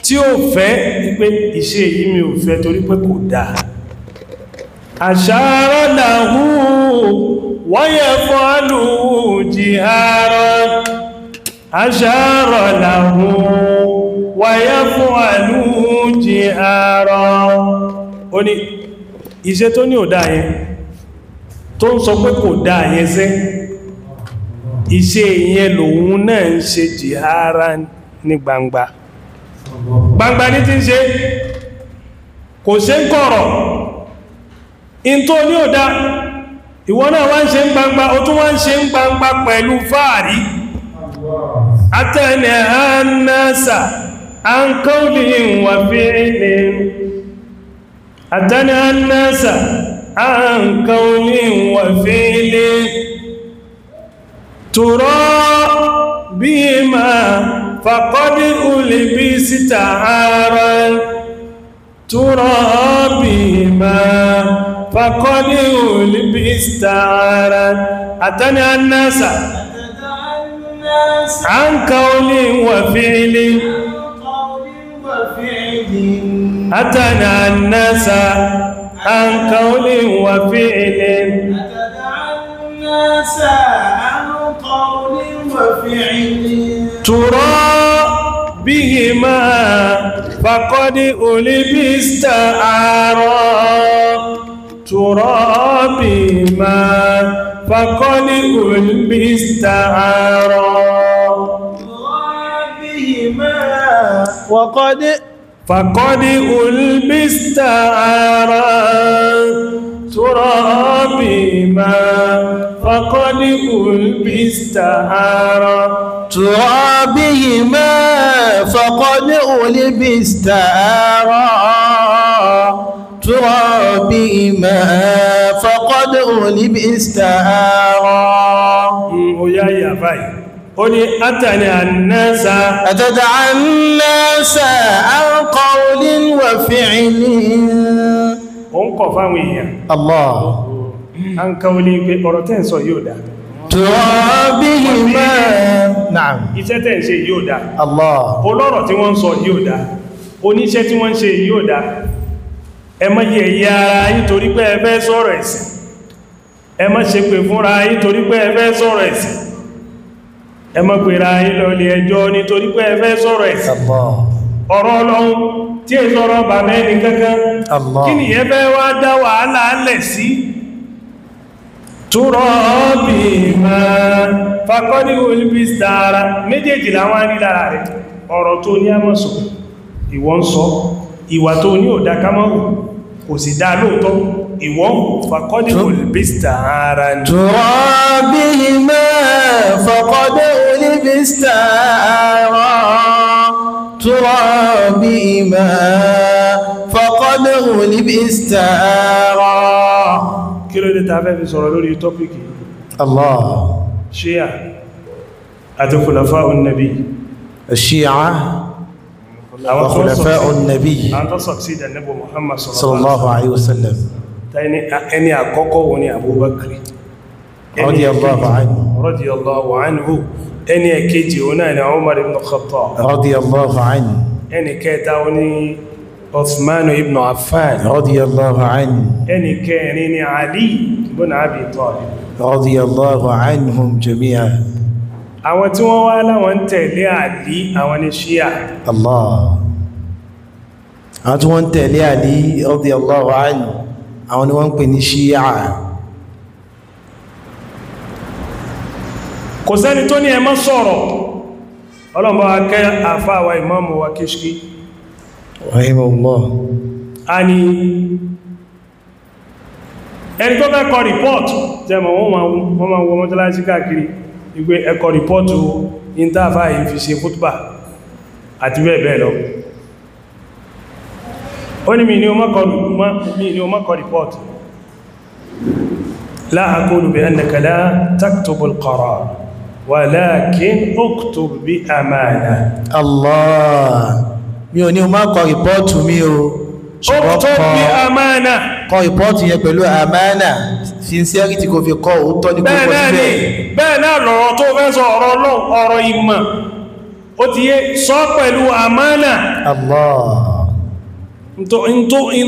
tí ó fẹ́, pé ìṣe yìí mi ò fẹ́ torí pé kò dáa. أشار له ويفعل جهارا أشار له ويفعل جهارا. Ó ní iṣẹ́ tó ní ò dáa yẹn, tó ń sọ pé kò dáa yẹn sẹ́, iṣẹ́ yẹn lòun náà ń ṣe jìhárà ní gbangba. Gbangba ní tí ń ṣe, kò ṣe ń kọ̀rọ̀. In tó ní ò dáa, ìwọ náà wá ń ṣe ń gbangba, ó tún wá ń ṣe ń gbangba pẹ̀lú fáàrí. أتنهى الناس عن قول وفعل أتنهى الناس عن قول وفعل ترى بما فقد ألبست عارا ترى بما فقد ألبست عارا. أتنهى الناس عن قول وفعل أتنهى الناس عن قول وفعل ترى بهما فقد ألبست عارا ترى بهما فقد ألبست عارا وقد فقد ألبست عارا ترى بما فقد ألبست عارا ترى بهما فقد ألبست عارا ترى بهما فقد ألبست عارا. Ó yá ìyá báyìí, ó Ó ní átàní ànẹ́sà. Àtàdà ànẹ́sà an qawlin wa fi'lin. Ó ń kọ̀ fáwọn èèyàn. Allah. An qawlin pé ọ̀rọ̀ tẹ́ ń sọ yóò dá. Turabihima. Na'am. Iṣẹ́ tẹ́ ń ṣe yóò dá. Allah. Olọ́rọ̀ tí wọ́n ń sọ yóò dá. Oníṣẹ́ tí wọ́n ń ṣe yóò dá. Ẹ má yẹ̀yẹ́ ara yín torí pé ẹ fẹ́ sọ̀rọ̀ ẹ̀sìn. Ẹ má ṣe pè fúnra yín torí pé ẹ fẹ́ sọ̀rọ̀ ẹ̀sìn. Ẹ má pèrà yín lọ ilé ẹjọ́ nítorí pé ẹ fẹ́ sọ̀rọ̀ ẹ̀sìn. Ọ̀rọ̀ Ọlọ́run tí è sọ̀rọ̀ bàbá ẹni kankan. Kí ni ẹ fẹ́ wá dá wàhálà lẹ̀ sí? Túrọ̀ bí ma fakọ́dí olùbísítàrà méjèèjì làwọn á ní lára rẹ̀. Ọ̀rọ̀ tó ní àmọ́sọ̀ ìwọ ń sọ, ìwà tó ní òdá kámọ́wò kò sì dá lóòtọ́, ìwọ fakọ́dí olùbísítàrà ni. Túrọ̀ bí ma fakọ́dí olùbísítàrà. Túrọ̀ bí ma fakọ́dí olùbísítàrà. Kí ló dé ta fẹ́ fi sọ̀rọ̀ lórí tọ́pìkì? Allah. Ṣíà àti khulafa'un nabi. Ṣíà wa khulafa'un nabi. Àwọn tó succeed Ànábì Muhammad sallallahu alaihi wasallam. Ẹni àkọ́kọ́ wọn ni Abubakar radiyallahu anhu. Radiyallahu anhu. Ẹni ẹ̀kejì wọn náà ni Umar ibn Khattab radiyallahu anhu. Ẹni kẹta wọn ni Uthman ibn Affan radiyallahu anhu. Ẹni kẹrin ni Ali ibn Abi Talib radiyallahu anhum jami'an. Àwọn tí wọ́n wá láwọn tẹ̀lé Ali, àwọn ni Shia. Allah. Àwọn tí wọ́n tẹ̀lé Ali radiyallahu anhu, àwọn ni wọ́n ń pè ní Shia. Kò sẹ́ni tó ní ẹ má sọ̀rọ̀. Ọlọ́mọ akẹ́ àfáàwà ìmáàmù wa Kishki rahimahullah. A ní ẹni tó fẹ́ kọ rìpọ́ọ̀tù, jẹmọ̀ wọ́n máa wọ mọ́sálásí káàkiri ìgbé ẹkọ rìpọ́ọ̀tù ìntàfà yìí fi ṣe fútbà àti bẹ́ẹ̀ bẹ́ẹ̀ lọ. Ó ní mi ní o má kọ rìpọ́ọ̀tù. La aqulu bi annaka la taktubu al-qarar walakin uktub bi amana. Allah. Mi ò ní o má kọ rìpọ́ọ̀tù mi o, ṣùgbọ́n kọ rìpọ́ọ̀tù yẹn pẹ̀lú àmánà, sincerity kò fi kọ, òótọ́ ní kò kọ síbẹ̀. Bẹ́ẹ̀ náà lọ̀rọ̀ tó fẹ́ sọ, ọ̀rọ̀ Ọlọ́run, ọ̀rọ̀ ìmọ̀, ó ti yé, sọ pẹ̀lú àmánà. Allah. In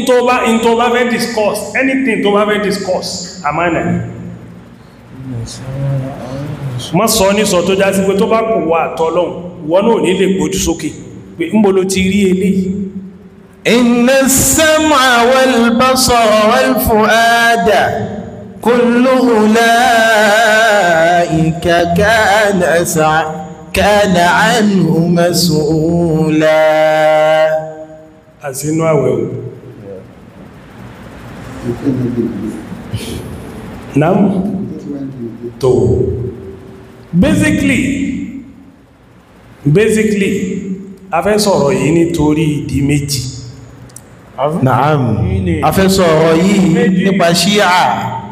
tó bá fẹ́ discuss, anything tó bá fẹ́ discuss, àmánà. Má sọ ní sọ tó já sí pé tó bá kù wà tọ́lọ́hun, ìwọ náà ò ní lè gbójú sókè pé ń bolo ti rí eléyìí. Inna as-sam'a wal-basara wal-fu'ada kullu ulaika kana anhu mas'ula. Àsínú àwẹ̀ o. Nam tó. Basically, a fẹ́ sọ̀rọ̀ yìí nítorí ìdí méjì. Naam. A fẹ́ sọ̀rọ̀ yìí nípa Shia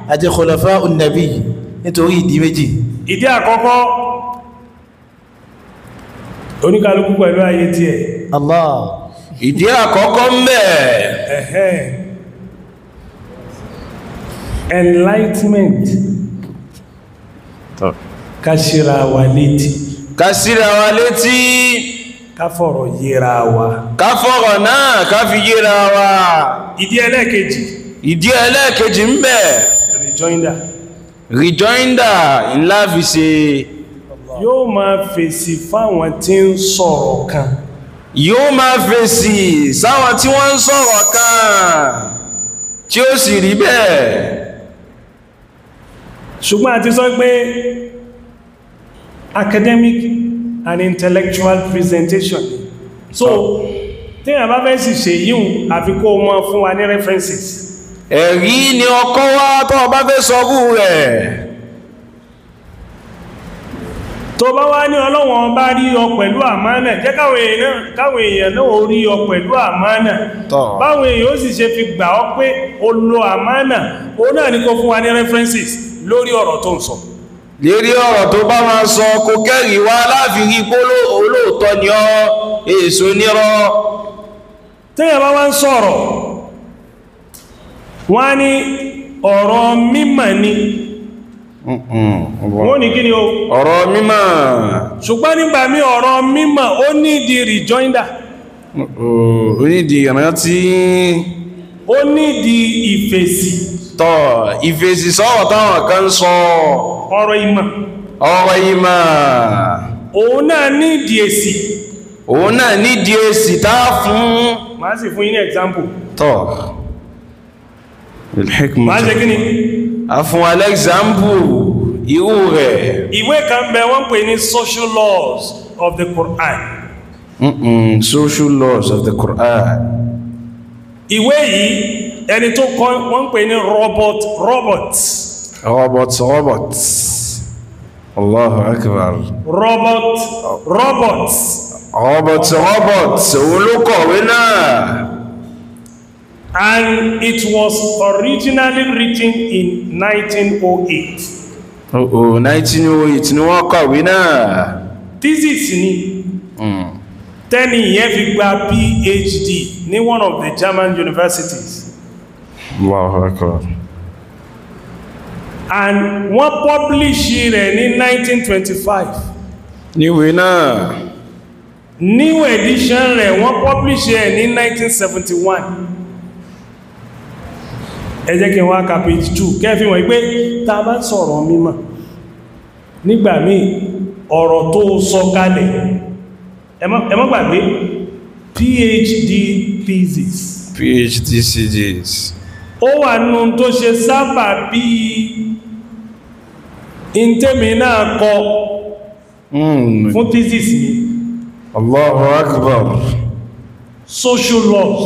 àti khulafa'un nabi nítorí ìdí méjì. Ìdí àkọ́kọ́, oníkálukú pẹ̀lú ayé tí ẹ̀. Allah. Ìdí àkọ́kọ́ ń bẹ. Enlightenment. Ká ṣíra wa létí. Ká ṣíra wa létí. Ká fọ̀rọ̀ yéra wa. Ká fọ̀rọ̀ náà ká fi yéra wa. Ìdí ẹlẹ́ẹ̀kejì. Ìdí ẹlẹ́ẹ̀kejì ń bẹ. Rejoinder. Rejoinder ńlá fi ṣe. Yóò máa fèsì fáwọn tí ń sọ̀rọ̀ kan. Yóò máa fèsì sáwọn tí wọ́n ń sọ̀rọ̀ kan tí ó sì rí bẹ́ẹ̀. Ṣùgbọ́n a ti sọ pé academic and intellectual presentation. So, tí a bá fẹ́ sì ṣe yíhun, àfi kó mọ́ fún wa ní references. Ẹ̀rí ni ọkọ́ wá tó bá fẹ́ sọrú rẹ̀. Tó bá wá ní Ọlọ́run bá rí ọ pẹ̀lú àmánà, jẹ́ káwọn èèyàn náà ó rí ọ pẹ̀lú àmánà. Báwọn èèyàn ó sì ṣe fi gbà ọ pé o lo àmánà, ó náà ní kó fún wa ní references lórí ọ̀rọ̀ tó ń sọ. Lérí ọ̀rọ̀ tó bá máa sọ kó kẹ́rì wá láfi rí pé olóòótọ́ ni ọ́, èso nírọ́. Téèyàn bá wá ń sọ̀rọ̀, wọ́n á ní ọ̀rọ̀ mímọ̀ ni. Wọ́n ní kí ni o? Ọ̀rọ̀ mímọ̀. Ṣùgbọ́n nígbà mí ọ̀rọ̀ mímọ̀ ó ní di rejoinder. Ó ní di ìrántí. Ó ní di ìfèsì. Tọ́ ìfèsì sọ̀rọ̀ táwọn kan sọ. Ọ̀rọ̀ ìmọ̀. Ọ̀rọ̀ ìmọ̀. Òun náà ní di èsì. Òun náà ní di èsì tá fún. Màá sì fún yín ní example. Tọ́. Màá ṣe kí ni? A fún alexample irú rẹ̀. Ìwé kan bẹ wọ́n pè ní Social Laws of the Quran. Social Laws of the Quran. Ìwé yìí ẹni tó kọ wọ́n pè ní Robert Roberts. Robert Roberts. Allahu Akbar. Robert Roberts. Robert Roberts òun ló kọ̀wé náà. And it was originally written in 1908. Oh, 1908 ni wọ́n kọ̀wé náà. Thesis ni. Tẹ́ni yẹn fi gba PhD ní one of the German universities. Allahu Akbar. And wọ́n publish rẹ̀ ní 1925. Níwé náà. New edition rẹ̀ wọ́n publish rẹ̀ ní 1971. Ẹ jẹ́ kí n wá ka page 2 kẹ́fí wọ́n pé tá bá sọ̀rọ̀ mímọ̀ nígbà míì ọ̀rọ̀ tó sọ kalẹ̀, ẹ má gbàgbé PhD thesis. PhD thesis. Ó wà nù tó ṣe sábà bí ìntẹ́mì náà kọ fún thesis mi. Allahu Akbar. Social laws.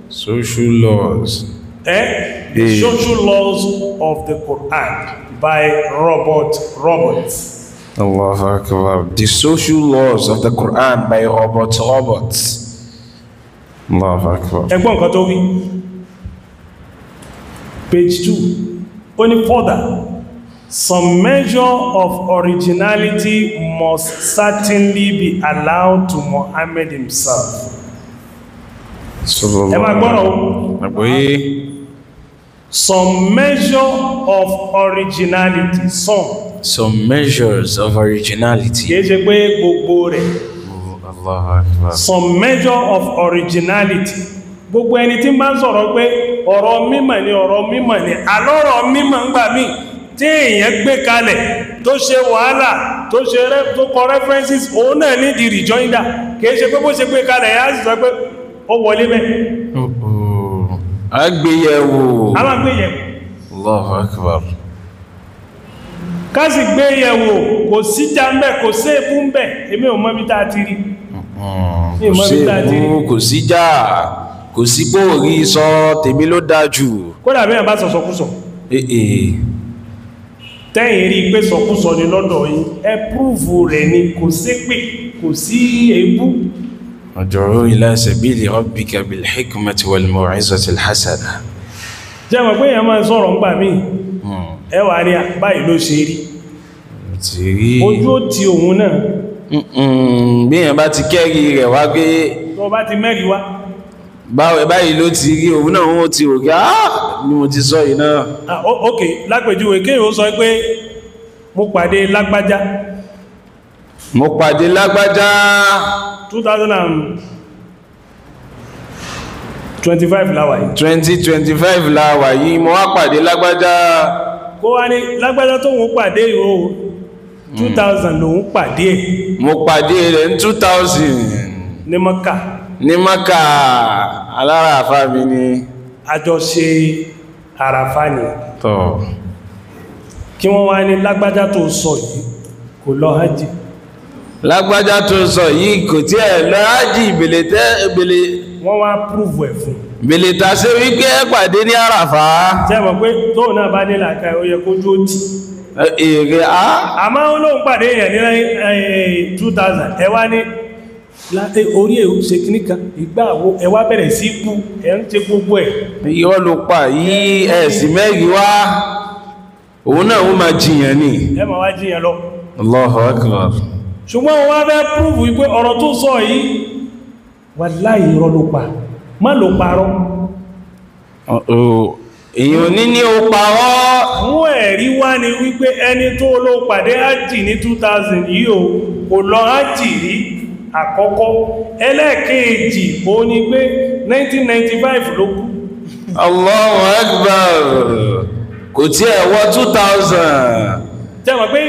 Social laws. The Social Laws of the Quran by Robert Roberts. Allahu Akbar. The Social Laws of the Quran by Robert Roberts. Allahu Akbar. Ẹgbọ́n nǹkan tó wí. Page 2. Only further, some measure of originality must certainly be allowed to Muhammad himself. Ẹ máa gbọ́rọ̀ o. Àgbọ́yé. Some measure of originality. Some measures of originality. Kìí ṣe pé gbogbo rẹ̀. Allahu Akbar. Some measure of originality. Gbogbo ẹni tí máa ń sọ̀rọ̀ pé ọ̀rọ̀ mímọ̀ ni, ọ̀rọ̀ mímọ̀ ni, àlọ́rọ̀ mímọ̀ ń gbà mí tí èèyàn gbé kalẹ̀ tó ṣe wàhálà tó ṣe tó kọ references, òun náà ní di rejoinder. Kìí ṣe pé bó ṣe gbé kalẹ̀ yá sì sọ pé ó wọlé bẹ́ẹ̀. Agbéyẹ̀wò. A máa gbéyẹ̀wò. Allahu Akbar. Ká sì gbéyẹ̀wò, kò sí já ń bẹ̀, kò sí èébú ń bẹ̀, èmi ò mọ̀ bí tá a ti rí. Kò sí èébú, kò sí já, kò sí bóòrí sọ tèmi ló dáa jù. Kódà bí ẹ̀ bá sọ sọkúsọ. Tẹ́yìn rí pé sọkúsọ ni lọ́dọ̀ yín, ẹ púrúfù rẹ̀ ni, kò sí pé, kò sí èébú. Ud'u ila sabili rabbika bil hikmati wal maw'izati al hasana. Jẹ́ mọ̀ pé èèyàn máa sọ̀rọ̀ ńgbà míì, ẹ wà ní báyìí ló ṣe rí. Ojú ó ti òun náà. Bí èèyàn bá ti kẹ́rí rẹ̀ wá pé tó bá ti mẹ́rin wá. Báyìí ló ti rí, òun náà wọ́n ti rò kí á ní mo ti sọ yìí náà. Ok, lápèjúwe kéèyàn ó sọ pé mo pàdé lágbájá. Mo pàdé lágbájá. 2025 láwà yìí. 2025 láwà yìí, mo wá pàdé lágbájá. Kó wá ní lágbájá tó ń pàdé o, 2000 lòun pàdé ẹ̀. Mo pàdé rẹ̀ ní 2000. Ní Mọ́kà. Ní Mọ́kà, alára àfá mi ni. Àjọṣe àràfá ni. Tọ́. Kí wọ́n wá ní lágbájá tó sọ yìí kò lọ hajj. Lágbájá tó sọ yìí kò tí ẹ̀ lọ hajj, ìbèlè tẹ́ ìbèlè. Wọ́n wá prúfù ẹ̀ fún. Ìbèlè ta ṣe wípé ẹ pàdé ní àràfá. Ṣé mọ̀ pé tóun náà bá nílà ká ó yẹ kójú ó tì. Èrè á. Àmọ́ ó lóun pàdé èèyàn ní 2000 ẹ wá ní orí ẹ̀ ṣe kíní kan ìgbà wo ẹ wá bẹ̀rẹ̀ sí kú ẹ ń ṣe gbogbo ẹ̀. Irọ́ ló pa yìí, ẹ̀ sì mẹ́rin wá. Òun náà ó máa jiyàn ní. Ẹ máa wá jiyàn lọ. Allahu akbar. Ṣùgbọ́n wọ́n fẹ́ prúfù wípé ọ̀rọ̀ tó sọ yìí, wàláhì irọ́ ló pa, má ló parọ́. Èyàn ní ó parọ́. Mú ẹ̀rí wá ní wípé ẹni tó ló pàdé ájì ní 2000 yìí o, kò lọ ájì rí àkọ́kọ́. Ẹlẹ́ẹ̀kejì ó ní pé 1995 ló kú. Allahu akbar. Kò tí ẹ̀ wọ 2000. Tẹ́ mọ̀ pé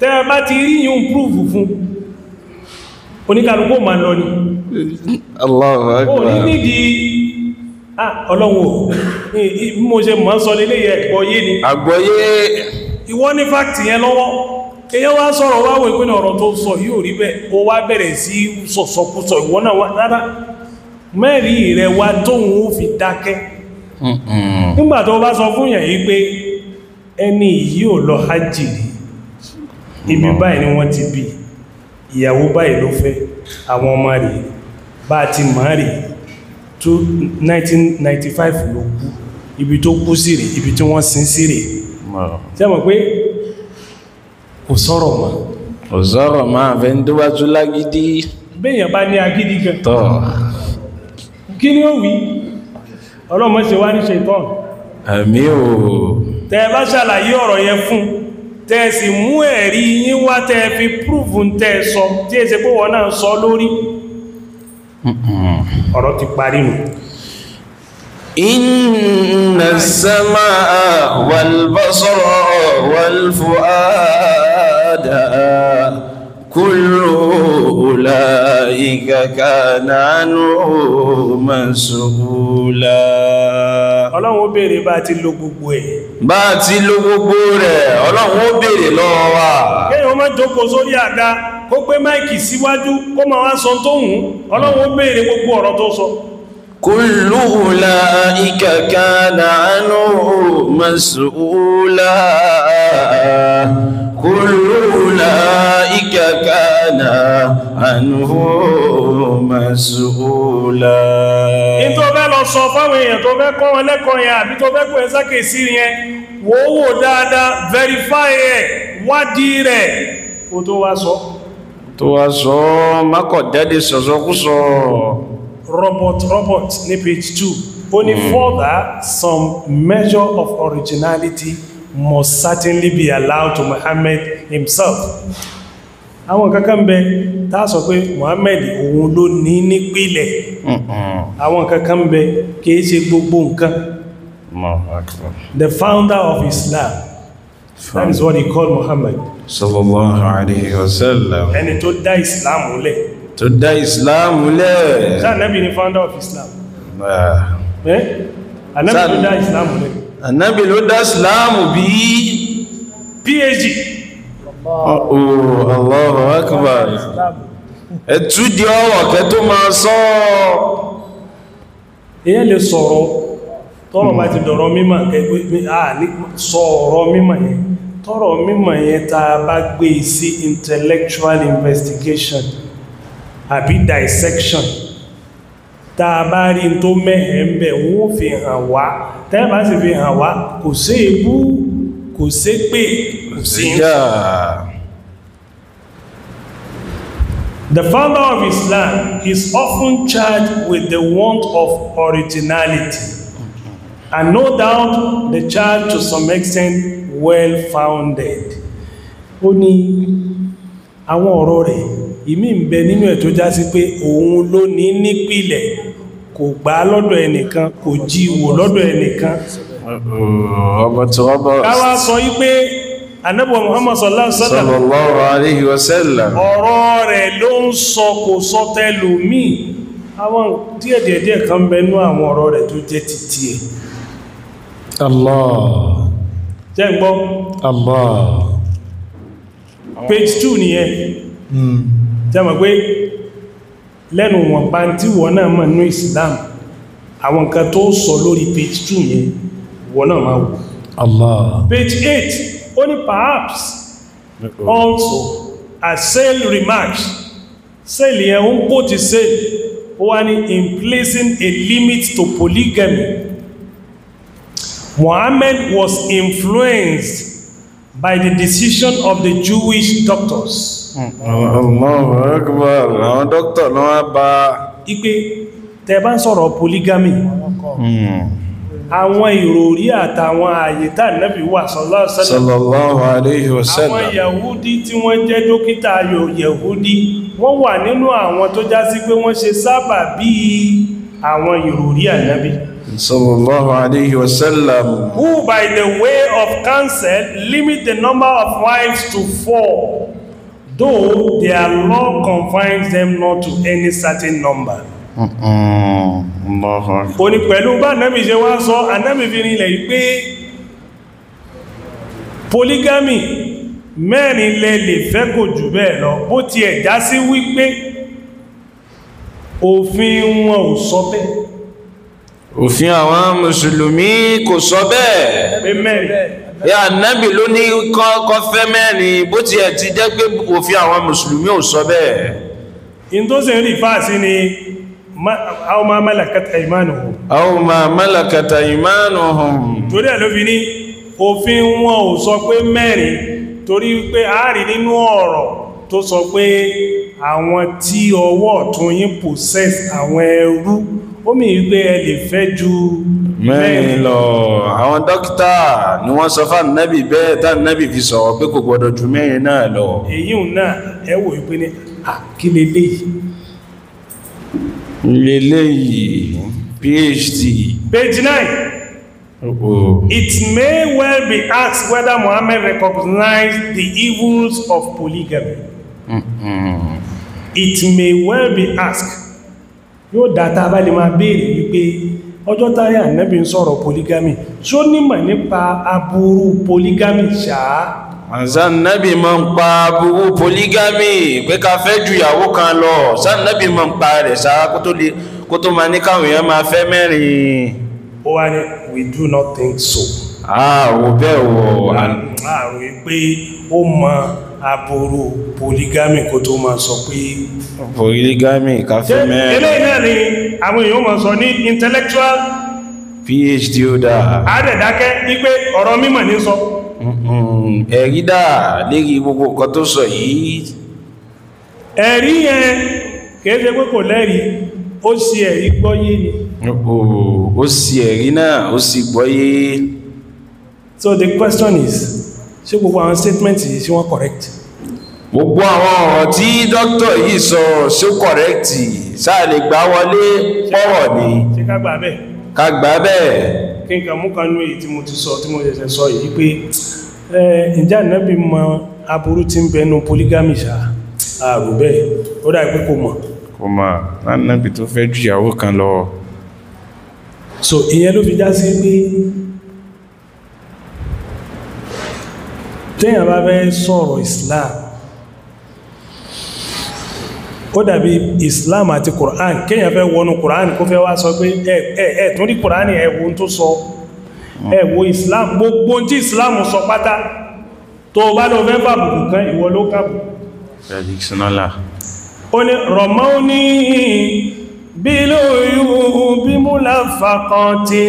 tẹ́ bá ti rí yíò prúfù fún oníkàlùkù ma lọ ní. Allahu akbar. Ó ní nídìí Ọlọ́run mo ṣe mọ́ sọ lélé ẹ̀gbọ́ yé ni. Àgbọ́yé. Ìwọ ní fáktì yẹn lọ́wọ́. Èyàn wá sọ̀rọ̀ wá wò ìpínlẹ̀ ọ̀rọ̀ tó sọ yóò rí bẹ́ẹ̀, ó wá bẹ̀rẹ̀ sí sọ̀sọ̀kúsọ ìwọ náà wá rárá. Mẹ́rin rẹ̀ wá tóun ó fi dákẹ́. Nígbà tó bá sọ fún yàn yí pé ẹni yìí ò lọ hajj rí, ibi báyìí ni wọ́n ti bí, ìyàwó báyìí ló fẹ́, àwọn ọmọ rẹ̀ bá ti mọ̀ rí, 1995 ló kú, ibi tó kú sí rẹ̀, ibi tí wọ́n sin sí rẹ̀. Ṣé mọ̀ pé kò sọ̀rọ̀ mọ́? Kò sọ̀rọ̀ máa fẹ́ ń tó bá tún lágídí. Béèyàn bá ní agídí gan. Tọ́. Kí ni ó wí? Ọlọ́mọ ṣe wá ní ṣetán. Àmín o. Tẹ́ bá ṣàlàyé ọ̀rọ̀ yẹn fún, tẹ́ sì mú ẹ̀rí yín wá, tẹ́ fi prúfù tẹ́ sọ, tí è ṣe pé wọ́n náà sọ lórí. Ọ̀rọ̀ ti parí nù. Inna as-samaa wal-basara wal-fu'ada kullu ulaika kana anhu mas'ula. Ọlọ́run ó béèrè bá ti lo gbogbo ẹ̀. Bá ti lo gbogbo rẹ̀, Ọlọ́run ó béèrè lọ́wọ́ wa. Kéèyàn má jókòó sórí àga, kó gbé máìkì síwájú, kó máa wá sọ tó hùn. Ọlọ́run ó béèrè gbogbo ọ̀rọ̀ tó sọ. Kullu ulaika kana anhu mas'ula. Kullu ulaika kana anhu mas'ula. In tó fẹ́ lọ sọ fáwọn èèyàn tó fẹ́ kọ́ wọn lẹ́kọ̀ọ́ yẹn àbí tó fẹ́ pè sákèsí yẹn, wò ó wò dáadáa, verify ẹ̀, wádìí rẹ̀, kó tó wá sọ. Tó wá sọ, mákọ̀ jáde sọ̀sọ́kúsọ. Robert ní page 2, ó ní further, some measure of originality must certainly be allowed to Muhammad himself. Àwọn kankan bẹ tá sọ pé Muhammad òun ló ní nípìlẹ̀. Àwọn kankan bẹ kìí ṣe gbogbo nǹkan. The founder of Islam, that is what he called Muhammad. Sallallahu alayhi wa sallam. Ẹni tó dá Islam lẹ̀. Tó dá Islam lẹ̀. Ṣé Ànábì ni founder of Islam? Ànábì ló dá Islam lẹ̀. Ànábì ló dá Islam bí? PhD. Oh, Allahu akbar. Ẹ̀tú di ọ̀rọ̀ kẹ tó máa sọ. Èyàn lè sọ̀rọ̀, tọ́rọ̀ bá ti dọ̀rọ̀ mímọ̀ sọ̀rọ̀ mímọ̀ yẹn. Tọ́rọ̀ mímọ̀ yẹn tá a bá gbé sí intellectual investigation àbí dissection, tá a bá rí tó mẹ́hẹ̀ ń bẹ̀ wọ́n fi hàn wá. Tẹ́ bá sì fi hàn wá, kò sí ebú, kò sí pé, kò sí. The founder of Islam is often charged with the want of originality, and no doubt the charge to some extent well-founded. Ó ní àwọn ọ̀rọ̀ rẹ̀, ìmí ń bẹ nínú ẹ̀ tó já sí pé òun ló ní nípìlẹ̀, kò gbà lọ́dọ̀ ẹnìkan, kò jí wò lọ́dọ̀ ẹnìkan. Ká wá sọ yí pé Ànábì Muhammad sallallahu alaihi wasallam ọ̀rọ̀ rẹ̀ ló ń sọ, kò sọ tẹlòmíì. Àwọn díẹ̀díẹ̀díẹ̀ kan bẹ nú àwọn ọ̀rọ̀ rẹ̀ tó jẹ́ títí ẹ̀. Allah. Jẹ́ ń gbọ́? Allah. Page 2 nìyẹn. Jẹ́ mọ̀ pé lẹ́nu wọn bá tí wọ́n náà mọ̀ ní Islam, àwọn nǹkan tó sọ lórí page 2 yẹn wọ́n náà máa wò. Allah. Page 8, only perhaps also as Sale remarks, Sale yẹn ń kó ti Sale, ó wá ní in placing a limit to polygamy, Muhammad was influenced by the decision of the Jewish doctors. Allahu Akbar. Àwọn dókítà ló wá bá. Ipe tẹ́ bá ń sọ̀rọ̀ polygamy, àwọn ìròrí àtàwọn ààyè tá Ànábì wà sallallahu alayhi wa sallam. Àwọn Yahudi tí wọ́n jẹ́ dókítà Yahudi, wọ́n wà nínú àwọn tó já sí pé wọ́n ṣe sábà bí àwọn ìròrí Ànábì sallallahu alayhi wa sallam. Who by the way of counsel limit the number of wives to 4, though their law confines them not to any certain number. Ó ní pẹ̀lú bá Ànábì ṣe wá sọ, Ànábì fi rinlẹ̀ pé polygamy mẹ́rin lẹ lè fẹ́ kò jù bẹ́ẹ̀ lọ, bó ti ẹ̀ já sí wípé òfin wọn ò sọ bẹ́ẹ̀. Òfin àwọn mùsùlùmí kò sọ bẹ́ẹ̀. Pé mẹ́rin. Ya Ànábì ló ní kọ́ fẹ́ mẹ́rin, bó ti ẹ̀ ti jẹ́ pé òfin àwọn mùsùlùmí ò sọ bẹ́ẹ̀. In tó sì ń rí fáà sí ni aw ma malakat aymanuhum. Aw ma malakat aymanuhum. Torí ẹ̀ ló fi ní òfin wọn ò sọ pé mẹ́rin, torí pé a rí nínú ọ̀rọ̀ tó sọ pé àwọn tí ọwọ́ ọ̀tún yín possess àwọn ẹrú, ó mì wípé ẹ lè fẹ́ ju mẹ́rin lọ. Àwọn dókítà ni wọ́n sọ fún Ànábì bẹ́ẹ̀, tá Ànábì fi sọ̀rọ̀ pé kò gbọdọ̀ ju mẹ́rin náà lọ. Èyí náà ẹ wò wípé ní àkílélé yìí PhD. Page 9. Oh. It may well be asked whether Muhammad recognized the evils of polygamy. It may well be asked. Yóò dáta bá lè máa béèrè wípé ọjọ́ táyà Ànábì ń sọ̀rọ̀ polygamy, ṣó nímọ̀ nípa aburú polygamy ṣáá? Ànábì máa ń pa aburú polygamy pé ká fẹ́ ju ìyàwó kan lọ. Ànábì máa ń pa rẹ̀ ṣáá kó tó máa ní káwọn èèyàn máa fẹ́ mẹ́rin. Ó wá ní we do not think so. Àwò bẹ́ẹ̀ wọ̀. Àrùn pé ó mọ aburú polygamy kó tó máa sọ pé polygamy ká fẹ́ mẹ́rin. Eléyìí náà ni àwọn èèyàn máa sọ ní intellectual PhD ó dáa. Àdẹ̀dákẹ́ ní pé ọ̀rọ̀ mímọ̀ ní sọ. Ẹ̀rí dà lérí gbogbo nǹkan tó sọ yìí. Ẹ̀rí yẹn kìí ṣe pé kò lẹ́rí, ó sì ẹ̀rí gbọ́yé ni. Ó sì ẹ̀rí náà, ó sì gbọ́yé. So the question is, ṣé gbogbo àwọn statement yìí ṣé wọ́n correct? Gbogbo àwọn ọ̀rọ̀ tí dókítà yìí sọ ṣé correct? Ṣáà lè gbà wọlé pọ̀rọ̀ ni. Ṣé ká gbà bẹ́ẹ̀? Ká gbà bẹ́ẹ̀. Kí n kà mú kanú èyí tí mo ti sọ, tí mo ṣẹ̀ṣẹ̀ sọ yìí pé ǹjẹ́ Ànábì mọ aburú tí ń bẹnu polygamy ṣá? Àrò bẹ́ẹ̀, ó dà pé kò mọ̀. Kò mọ̀, Ànábì tó fẹ́ ju ìyàwó kan lọ. So ìyẹn ló fi já sí pé téèyàn bá fẹ́ sọ̀rọ̀ Islam, ó dàbí Islam àti Quran. Kéèyàn fẹ́ wọnú Quran kó fẹ́ wá sọ pé ẹ tún rí Quran, ẹ wo tó sọ, ẹ wo Islam, gbogbo tí Islam sọ pátá, tó bá lọ fẹ́ fàbùkù kan, ìwọ ló kàbù. Ó ní rọ̀mọ́ ní bílóyún bí múlá fàkọ́tí.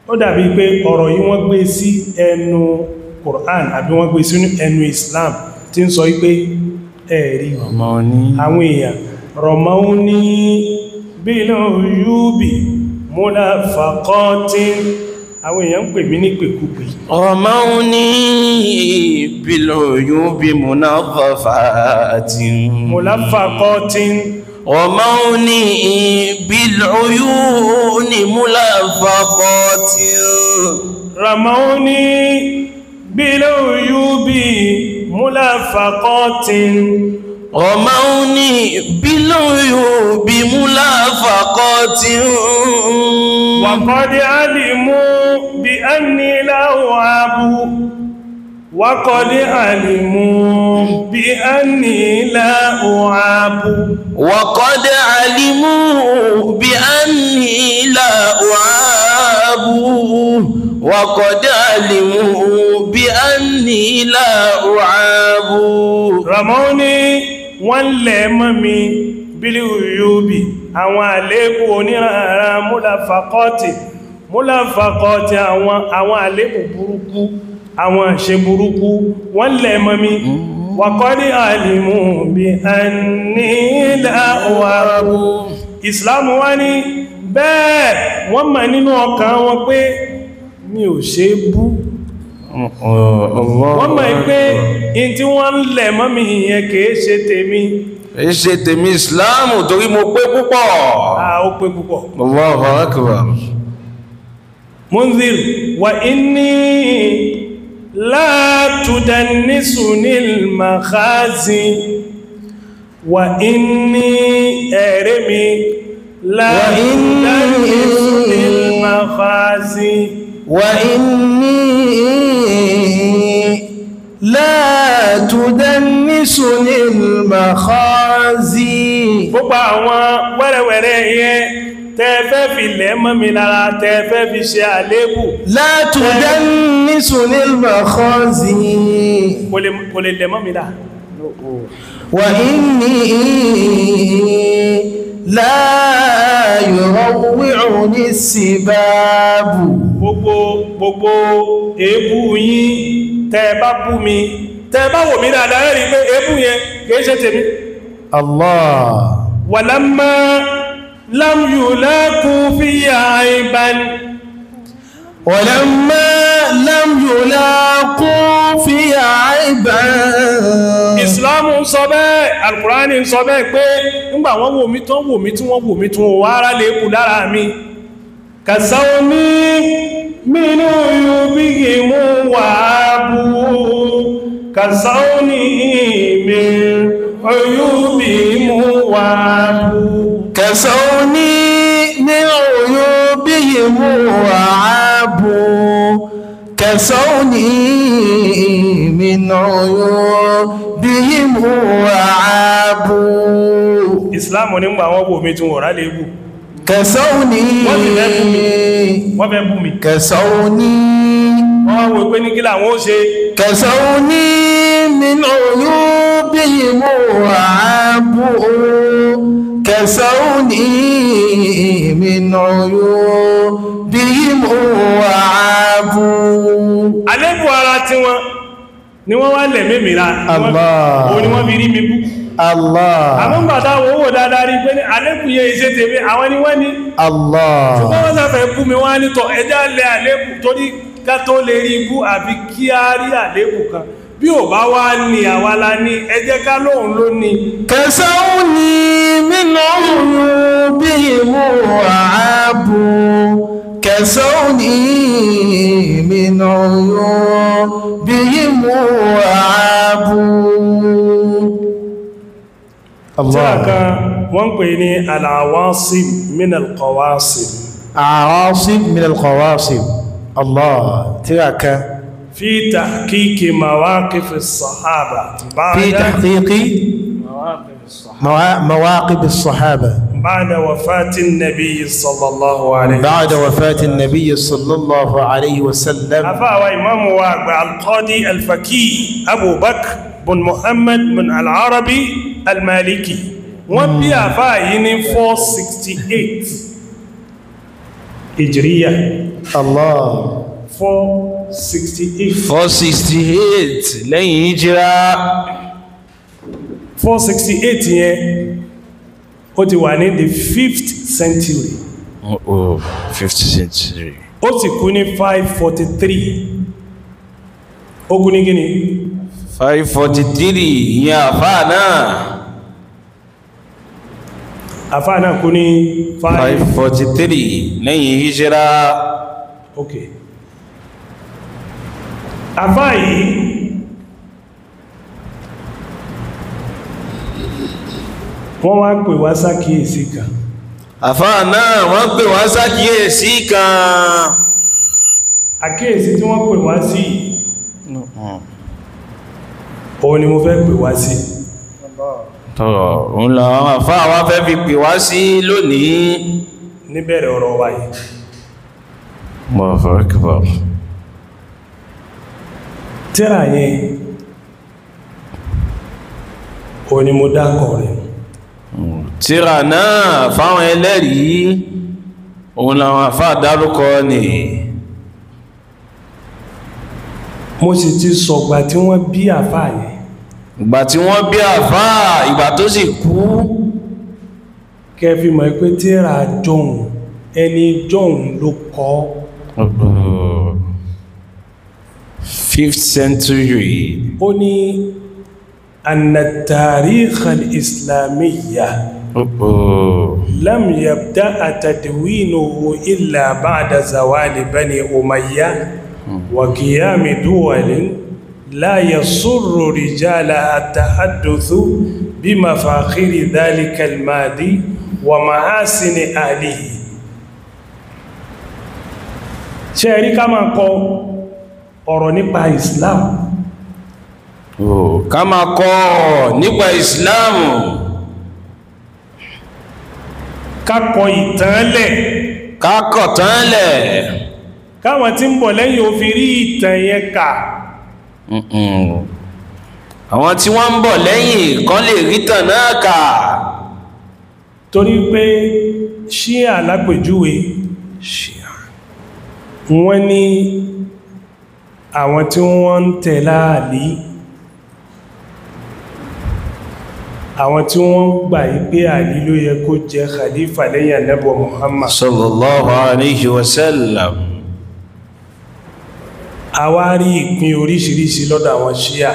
Ó dàbí pé ọ̀rọ̀ yìí wọ́n gbé sí ẹnu Quran àbí wọ́n gbé sí ẹnu Islam tí ń sọ wípé ẹ̀rí àwọn èèyàn rọ̀mọ́ ní bílóyún múlá fàkọ́tí. Àwọn èèyàn ń pè mí ní pèkúpè. Rọ̀mọ́ ní bílóyún bí múlá fàkọ́tí. Múlá fàkọ́tí. رموني بالعيون ملفقات. رموني بالعيوب ملفقات. رموني بالعيوب ملفقات. وقد علموا بأني لا أعاب. وقد علموا بأني لا أعاب. وقد علموا بأني لا أعاب. وقد علموا بأني لا أعاب. رموني wọ́n lẹ̀ mọ́ mi bílí uyubi, àwọn àléébù oníranran múláfàkọ́tì, múláfàkọ́tì, àwọn àléébù burúkú, àwọn ṣe burúkú wọ́n lẹ̀ mọ́ mi. Wàkọ́dí àlìmú bí a nílá wàrú. Ìsìláàmù wá ní bẹ́ẹ̀ wọ́n mọ̀ nínú ọkàn wọn pé mi ò ṣe bú. Wọ́n mọ̀ pé in tí wọ́n lẹ̀ mọ́ mi ìyẹn kìí ṣe tèmi. Ṣe tèmi Ìsìláàmù torí mo pé púpọ̀. Ó pé púpọ̀. Allahu akbar. Munzir wa inni la tudannisuni al-makhazi wa inni ẹ̀rẹ́ mi la tudannisuni al-makhazi wa inni la tudannisuni al-makhazi. Gbogbo àwọn wẹ́rẹ́wẹ́rẹ́ yẹn tẹ́ẹ̀fẹ́ fi lẹ̀ mọ́ mi lára, tẹ́ẹ̀fẹ́ fi ṣe àléébù. La tudannisuni al-makhazi. Kò lè lẹ̀ mọ́ mi lára. Wa inni la yurawwi'uni as-sibabu. Gbogbo èébú yín tẹ́ẹ̀ bá bú mi, tẹ́ẹ̀ bá wò mí dáadáa ẹ rí pé èébú yẹn kìí ṣe tèmi. Allah. Walamma lam yulaku fiya aiban. Walamma lam yulaku fiya aiban. Ìsìláàmù ń sọ bẹ́ẹ̀, Alkùránì ń sọ bẹ́ẹ̀ pé nígbà wọ́n wò mí tán wò mí tí wọ́n wò mí tí wọ́n wá ara lè kù lára mi. Kàsáwọ́mí mínú yubigi mú wà bú. Kàsáwọ́mí mínú yubigi mú wà bú. Kàsáwọ́mí mínú yubigi mú wà bú. Kàsáwọ́mí mínú yubigi mú wà bú. Ìsìláàmù nígbà wọ́n wò mí tí wọ́n rá lè bú. Kẹsọ́ọ̀ní wọ́n fẹ́ bú mi. Kẹsọ́ọ̀ní wọ́n wò pé ní kí làwọn ó ṣe. Kẹsọ́ọ̀ní min uyubihim ààbò. Kẹsọ́ọ̀ní min uyubihim ààbò. Àlébù ara tí wọ́n ni wọ́n wá lẹ̀ mímìíra. Allah. Òun ni wọ́n fi rí mi bú. Allah. Àwọn gbàtà owó dáadáa rí pé ní àlébù yẹ iṣẹ́ tèmi àwọn ni wọ́n ní. Allah. Ṣùgbọ́n wọ́n sáfẹ́ bú mi wọ́n á nítọ̀ ẹjá lẹ àlébù torí ká tó lè rí ibú àbí kí á rí àlébù kan. Bí ò bá wá ní àwa la ní ẹ jẹ́ ká lóhun ló ní. Kẹsàn-án min uyubihim ààbò. Kẹsàn-án min uyubihim ààbò. Tíra kan wọ́n pè ní al-awasim min al-qawasim. Awasim min al-qawasim. Allah. Tíra kan. Fi tahqiqi mawaqif as-sahaba. Fi tahqiqi mawaqif as-sahaba. Ba'da wafati an-nabi sallallahu alayhi. Ba'da wafati an-nabi sallallahu alayhi wa sallam. Afáwa imamu wa àgbà al-Qadi al-Faqih Abu Bakr bin Muhammad bin al-Arabi al-Maliki. Wọ́n bí àfáà yìí ní 468 Hijriya. Allah. 468. 468 lẹ́yìn hijira. 468 yẹn ó ti wà ní the 5th century. Oh, 5th century. Ó sì kú ní 543. Ó kú ní gíní? 543 ìyẹn àfáà náà. Àfáà náà kú ní 543 lẹ́yìn hijira. Ok. Àfáà yìí wọ́n wá pè wá sákìyèsí kan. Àfáà náà wọ́n pè wá sákìyèsí kan. Àkíyèsí tí wọ́n pè wá sí òun ni mo fẹ́ pè wá sí. Tọ́ òun làwọn àfáà wá fẹ́ fi pè wá sí lónìí. Níbẹ̀rẹ̀ ọ̀rọ̀ wa yìí. Allahu Akbar. Tírà yẹn òun ni mo dákọ̀ rẹ̀. Tírà náà fáwọn ẹlẹ́rìí òun làwọn àfáà dárúkọ ni. Mo sì ti sọ̀gbà tí wọ́n bí àfáà yẹn. Ìgbà tí wọ́n bí àfáà, ìgbà tó sì kú. Kẹfì mọ̀ pé tíra jọun ẹni jọun ló kọ. 5th century. Ó ní anna tarikh al-islamiyya lam yabda tadwinuhu illa ba'da zawali bani umayya wa qiyami duwalin la yasurru rijala at-tahadduthu bi mafakhiri dhalika al-madi wa mahasini ahlihi. Ṣé rí ká máa kọ ọ̀rọ̀ nípa Islam? Ká máa kọ ọ̀rọ̀ nípa Islam. Ká kọ ìtàn lẹ̀. Ká kọ ìtàn lẹ̀. Káwọn tí ń bọ̀ lẹ́yìn ó fi rí ìtàn yẹn kà. Àwọn tí wọ́n ń bọ̀ lẹ́yìn kan lè rí ìtàn náà kà. Torí pé Ṣíà lápèjúwe, wọ́n ní àwọn tí wọ́n ń tẹ̀lé Àlí, àwọn tí wọ́n gbà yí pé Àlí ló yẹ kó jẹ khalifa lẹ́yìn Ànábì Muhammad sallallahu alayhi wa sallam. A wá rí ìpín oríṣiríṣi lọ́dọ̀ àwọn Ṣíà.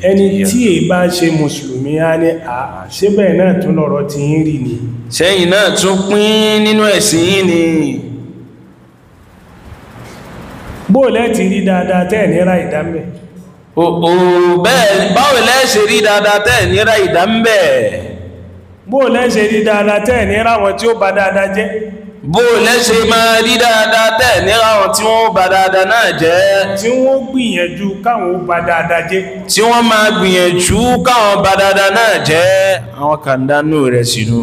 Ẹni tí è bá ṣe mùsùlùmí á ní àṣẹ bẹ́ẹ̀ náà tún lọ́rọ̀ tí ń rí ni. Sẹ́yìn náà tún pín nínú ẹ̀sìn yìí ni. Bó lẹ́ ti rí dáadáa tẹ́ ní ra ìdámbẹ̀? Bẹ́ẹ̀ báwo lẹ́ ṣe rí dáadáa tẹ́ ní ra ìdámbẹ̀? Bó lẹ́ ṣe rí dáadáa tẹ́ ní ra wọn tí ó bà dáadáa jẹ́? Bó lẹ́ ṣe máa rí dáadáa tẹ́ ní ra wọn tí wọ́n bà dáadáa náà jẹ́? Tí wọ́n gbìyànjú káwọn ó bà dáadáa jẹ́. Tí wọ́n máa gbìyànjú káwọn bà dáadáa náà jẹ́. Àwọn kàndánù rẹ̀ sínú.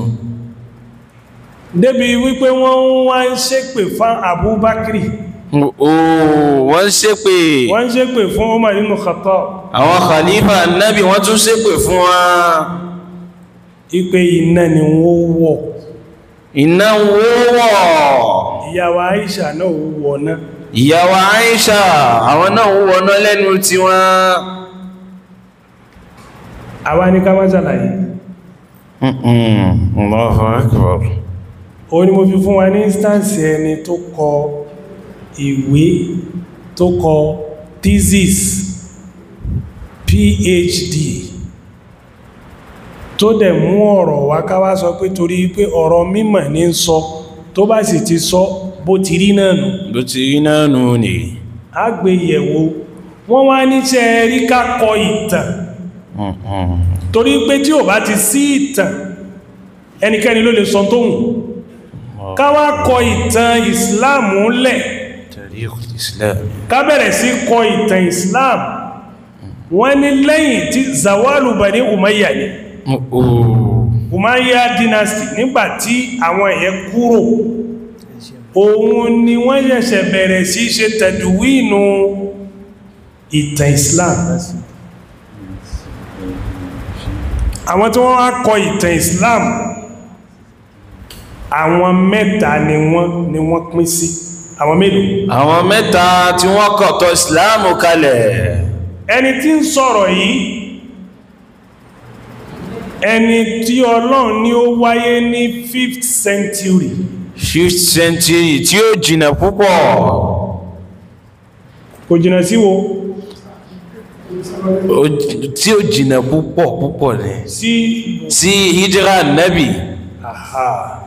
Débi wípé wọ́n wá ń ṣépè fún Abubakar. Wọ́n ṣépè. Wọ́n ṣépè fún Umar ibn Khattab. Àwọn khalifa Nábì wọ́n tún ṣépè fún wa. Ipe iná ni wọ́n wọ̀. Iná wọ́n wọ̀. Ìyàwó Aisha náà wọ̀ náà. Ìyàwó Aisha àwọn náà wọ̀ náà lẹ́nu tiwọn. Àwa ní ká má ṣàlàyé. Allahu akbar. Ó ní mo fi fún wa ní instance ẹni tó kọ ìwé, tó kọ thesis PhD, tó dẹ̀ mú ọ̀rọ̀ wá ká wá sọ pé torí pé ọ̀rọ̀ mímọ̀ ní ń sọ, tó bá sì ti sọ bó ti rí náà nù. Bó ti rí náà nù ni. A gbé yẹ̀wò. Wọ́n wá ní ṣe rí ká kọ ìtàn. Torí pé tí ò bá ti sí ìtàn, ẹnikẹ́ni ló lè sọ tó wù. Ká wá kọ ìtàn Ìsìláàmù lẹ̀. Ká bẹ̀rẹ̀ sí kọ ìtàn Islam. Wọ́n ní lẹ́yìn tí Zawalu Bani Umayya ni, Umayya dynasty, nígbàtí àwọn èèyàn kúrò, òun ni wọ́n ṣẹ̀ṣẹ̀ bẹ̀rẹ̀ sí ṣe tẹ̀dùwínú ìtàn Islam. Àwọn tí wọ́n wá kọ ìtàn Islam, àwọn mẹ́ta ni wọ́n pín sí. Àwọn mélòó? Àwọn mẹ́ta tí wọ́n kọ̀tọ̀ ìsìláàmù kalẹ̀. Ẹni tí ń sọ̀rọ̀ yìí, ẹni tí Ọlọ́run ní ó wáyé ní 5th century. 5th century tí ó jìnà púpọ̀. Kò jìnà sí wo? Tí ó jìnà púpọ̀ púpọ̀ ni. Sí hijra Nabi. Aha.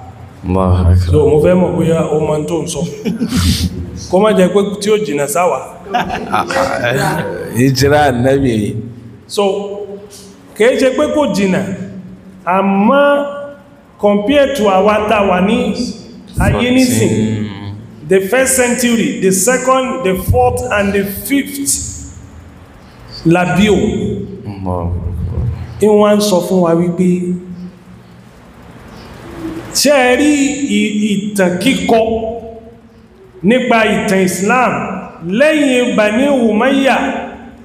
So mo fẹ́ mọ̀ bóyá o mọ̀ tó ń sọ. Kó má jẹ́ pé tí ó jìnà sáwà. Hijra Nabi. So kìí ṣe pé kò jìnà, àmọ́ compared to àwa tá wà ní ayé nísìn, the first century, the second, the fourth and the fifth labio. Ìwọ́n ń sọ fún wa wípé ṣé ẹ rí ìtàn kíkọ nípa ìtàn Islam lẹ́yìn Bani Umayya,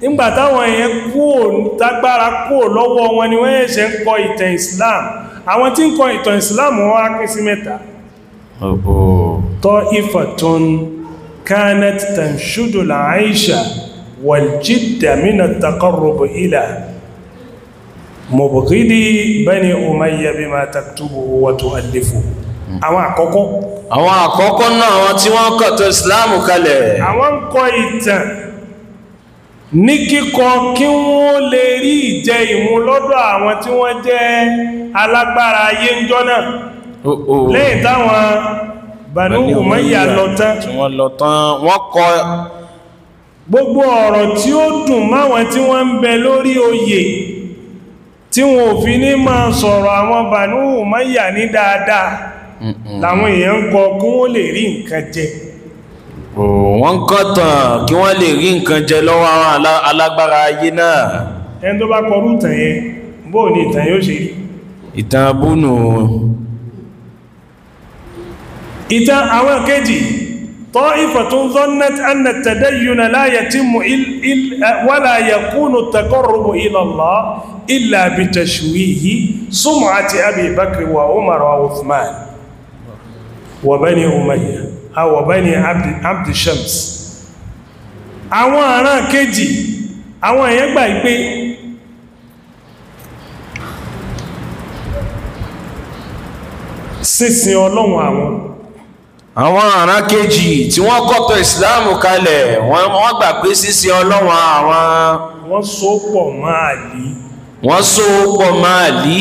nígbà táwọn èèyàn kúrò tágbára kúrò lọ́wọ́ wọn ni wọ́n ṣẹ̀ṣẹ̀ ń kọ ìtàn Islam. Àwọn tí ń kọ ìtàn Islam wọ́n á pín sí mẹ́ta. Ta'ifatun kanat tanshudu al-aisha wal-jidda min at-taqarrub ila mubghidi bani Umayya bima taktubuhu wa tu'allifuhu. Àwọn àkọ́kọ́, àwọn àkọ́kọ́ náà, àwọn tí wọ́n kọ̀tọ̀ ìsìláàmù kalẹ̀, àwọn ń kọ ìtàn ní kíkọ kí wọ́n lè rí ìjẹ ìmú lọ́dọ̀ àwọn tí wọ́n jẹ́ alágbára ayé ń jọ náà. Lẹ́yìn táwọn Banu Umayya lọ tán, tí wọ́n lọ tán, wọ́n kọ gbogbo ọ̀rọ̀ tí ó dùn máwọn tí wọ́n ń bẹ lórí oyè, tí wọn ò fi ní máa sọ̀rọ̀ àwọn Banu Umayya ní dáadáa, làwọn èèyàn ń kọ kí wọ́n lè rí nǹkan jẹ. Wọ́n kọ́ tàn kí wọ́n lè rí nǹkan jẹ lọ́wọ́ àwọn alágbára ayé náà. Ẹni tó bá kọrú ìtàn yẹn, bóò ní ìtàn yóò ṣe rí? Ìtàn abúnù. Ìtàn àwọn kejì, ta'ifatun dhannat anna at-tadayyuna la yatimmu wala yakunu at-taqarrubu ila Allah illa bitashwihi sum'ati Abi Bakr wa Umar wa Uthman wa Bani Umayya wa Bani Abd Shams. Àwọn ará kejì, àwọn èèyàn gbà pé sísìn Ọlọ́run àwọn ará kejì tí wọ́n kọ́tọ̀ ìsìláàmù kalẹ̀, wọ́n gbà pé sísìn Ọlọ́run àwọn, wọ́n so pọ̀ mọ́ Àlí, wọ́n so pọ̀ mọ́ Àlí,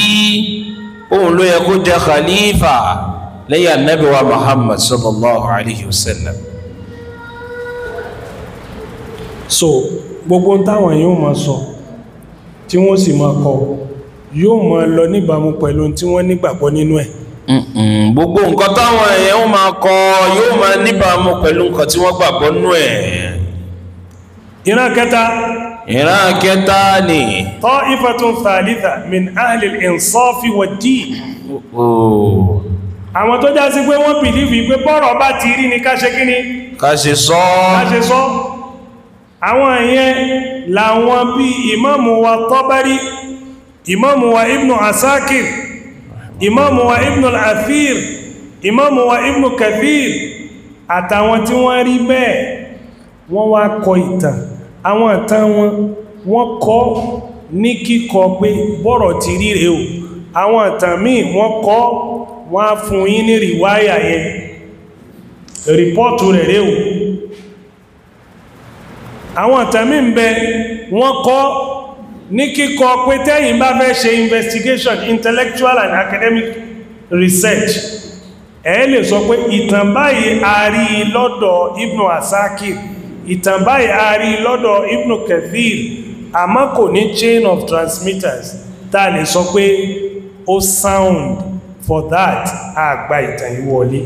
òun ló yẹ kó jẹ khalifa lẹ́yìn Ànábì wa Muhammad sallallahu alayhi wa sallam. So gbogbo táwọn yóò máa sọ tí wọ́n sì máa kọ yóò máa lọ níbàámu pẹ̀lú tí wọ́n nígbàgbọ́ nínú ẹ̀. Gbogbo nǹkan táwọn èèyàn ó máa kọ yóò máa níbàámu pẹ̀lú nǹkan tí wọ́n gbàgbọ́ nínú ẹ̀. Ìran kẹta, ìran kẹta ni ta'ifatun thalitha min ahli al-insafi wad-din. Àwọn tó já sí pé wọ́n bìlífì pé bọ́rọ̀ bá ti rí ní ká ṣe kí ni, ká ṣe sọ, ká ṣe sọ. Àwọn ìyẹn làwọn bí ìmáàmù wa Tabari, ìmáàmù wa Ibn Asakir, ìmáàmù wa Ibn al-Athir, ìmáàmù wa Ibn Kathir, àtàwọn tí wọ́n rí bẹ́ẹ̀, wọ́n wá kọ ìtàn. Àwọn ìtàn wọn wọ́n kọ ní kíkọ pé bọ́rọ̀ ti rí rèé o. Àwọn ìtàn míì wọ́n kọ, wọ́n á fún yín ní rìwáyà yẹn, rìpọ́ọ̀tù rẹ̀ rèé o. Àwọn ìtàn míì ń bẹ wọ́n kọ ní kíkọ pé tẹ́yìn bá fẹ́ ṣe investigation, intellectual and academic research, ẹ lè sọ pé ìtàn báyìí a rí lọ́dọ̀ Ibn Asakir, ìtàn báyìí a rí lọ́dọ̀ Ibn Kathir, àmọ́ kò ní chain of transmitters tá a lè sọ pé ó sound for that, àgbà ìtàn yìí wọlé.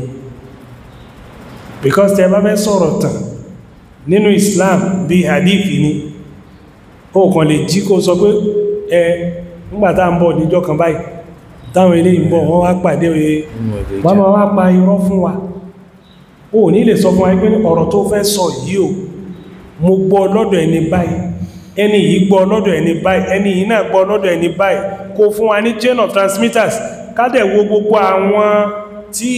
Because tẹ́ bá fẹ́ sọ̀rọ̀ tàn nínú Islam bí hadithi ni, ó kàn lè jí kó sọ pé ẹ nígbàtá ń bọ̀ níjọ́ kan báyìí táwọn ilé ìbọ̀ wọ́n wá pàdé oye, wọ́n máa wá pa irọ́ fún wa. Ó ní lè sọ fún wa pé ọ̀rọ̀ tó fẹ́ sọ yìí o, mo gbọ́ lọ́dọ̀ ẹni báyìí, ẹni yìí gbọ́ lọ́dọ̀ ẹni báyìí, ẹni yìí náà gbọ́ lọ́dọ̀ ẹni báyìí, kó fún wa ní chain of transmitters, kádẹ̀ wo gbogbo àwọn tí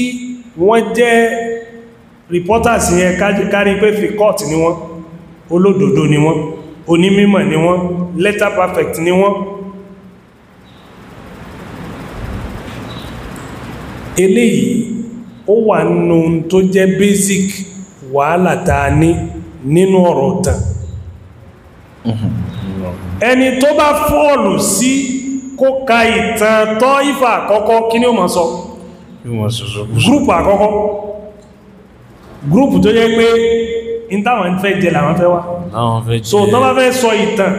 wọ́n jẹ́ reporters yẹn, kárí pé fikọ́t ni wọ́n, olódodo ni wọ́n, onímímọ̀ ni wọ́n, letter perfect ni wọ́n. Eléyìí ó wà nínú tó jẹ́ basic wàhálà tá a ní nínú ọ̀rọ̀ tàn. Ẹni tó bá fọ́ọ̀lù sí kó ka ìtàn tọ́ ìfà àkọ́kọ́, kí ni ó máa sọ? Gúrùpù àkọ́kọ́, gúrùpù tó jẹ́ pé in táwọn fẹ́ jẹ làwọn fẹ́ wá. So tó bá fẹ́ sọ ìtàn,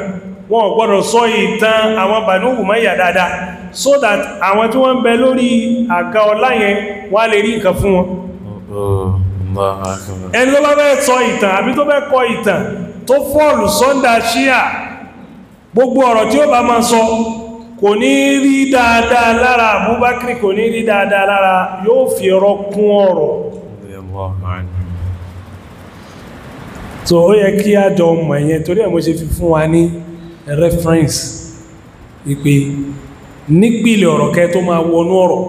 wọn ò gbọ́dọ̀ sọ ìtàn àwọn Banu Umayya dáadáa, so that àwọn tí wọ́n ń bẹ lórí àga ọlá yẹn wá lè rí nǹkan fún wọn. Ẹni tó bá fẹ́ sọ ìtàn àbí tó fẹ́ kọ ìtàn tó fọ́ọ̀lù sọ́ndà ṣíà, gbogbo ọ̀rọ̀ tí ó bá máa sọ kò ní rí dáadáa lára Abubakar, kò ní rí dáadáa lára, yóò fi ọ̀rọ̀ kún ọ̀rọ̀. So ó yẹ kí a jọ mọ̀ yẹn, torí ẹ̀ mo ṣe fi fún wa ní reference ìpè nípìlẹ̀ ọ̀rọ̀ kẹ́ tó máa wọnú ọ̀rọ̀.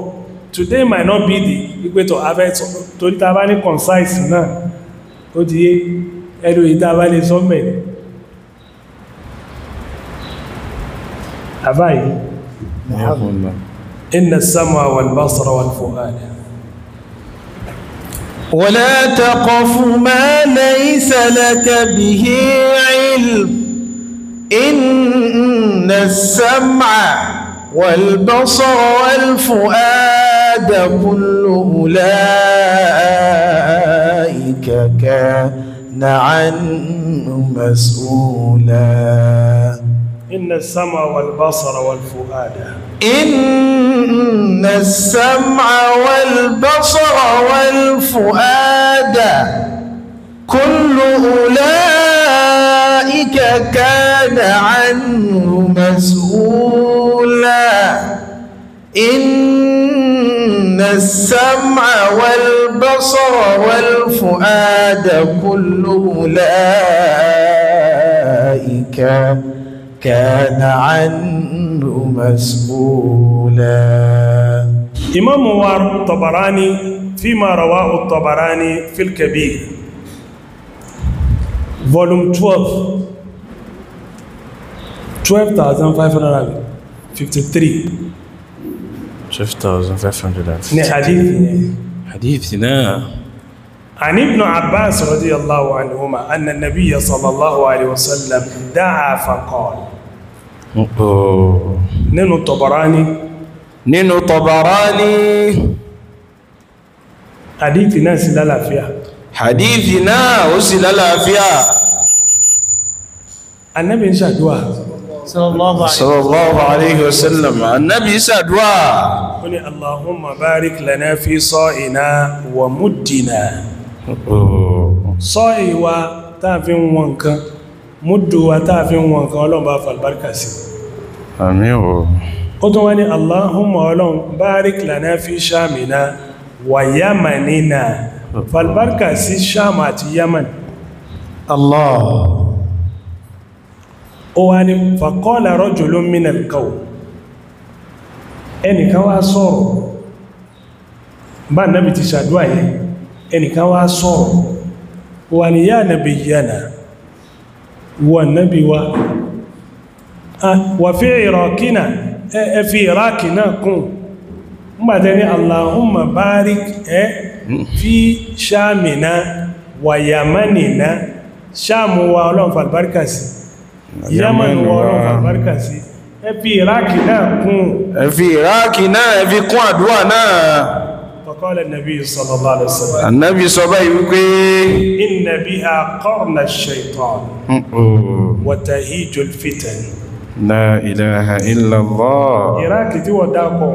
Today might not be the ìpè tó afẹ́ torí ta bá ní concise náà Ó ti yé ẹnu ìta bá lè sọ mẹ́ àbáyé. Inna as-sam'a wal-basara wal-fu'ada. ولا تقف ما ليس لك به علم إن السمع والبصر والفؤاد كل أولئك كان عنه مسؤولا. إن السمع والبصر والفؤاد. إن السمع والبصر والفؤاد كل أولئك كان عنه مسؤولا. إن السمع والبصر والفؤاد كل أولئك كان عنه مسؤولا. إمام الطبراني فيما رواه الطبراني في الكبير volume 12 12553 12553 حديثنا حديثنا عن ابن عباس رضي الله عنهما أن النبي صلى الله عليه وسلم دعا فقال. نينو الطبراني نينو طبراني حديثنا سلالة فيها حديثنا وسلالة فيها. النبي ṣàdúà صلى الله عليه وسلم. النبي ṣàdúà ó ní اللهم بارك لنا في صائنا ومدنا. Sọ́ọ̀ì wa táà fi ń wọn nǹkan, múdù wa táà fi ń wọn nǹkan, Ọlọ́run bá fàlbárkà sí. Àmín o. Ó tún wá ní Allahumma Ọlọ́run barik lana fi shamina wa yamanina, fàlbárkà sí Sham àti Yaman. Allah. Ó wá ní faqala rajulun minal qawm, ẹnìkan wá sọ̀rọ̀ bá Nábì ti ṣàdúà yẹn, ẹnìkan wá sọ̀rọ̀ wà ní yá nabiyyana wà nábi wa wà fi ìrọ̀kínà ẹ fi ìrákì náà kún nígbàtẹ́ ní Allahumma barik ẹ fi ṣáàmìnà wà yamanina, ṣáàmù wa Ọlọ́run fàlbáríkà sí, yamanu wa Ọlọ́run fàlbáríkà sí, ẹ fi ìrákì náà kún, ẹ fi ìrákì náà ẹ fi kún àdúrà náà. فقال النبي صلى الله عليه وسلم النبي صلى الله عليه وسلم إن بها قرن الشيطان وتهيج الفتن. لا إله إلا الله. Iraq tí wọ́n dákọ̀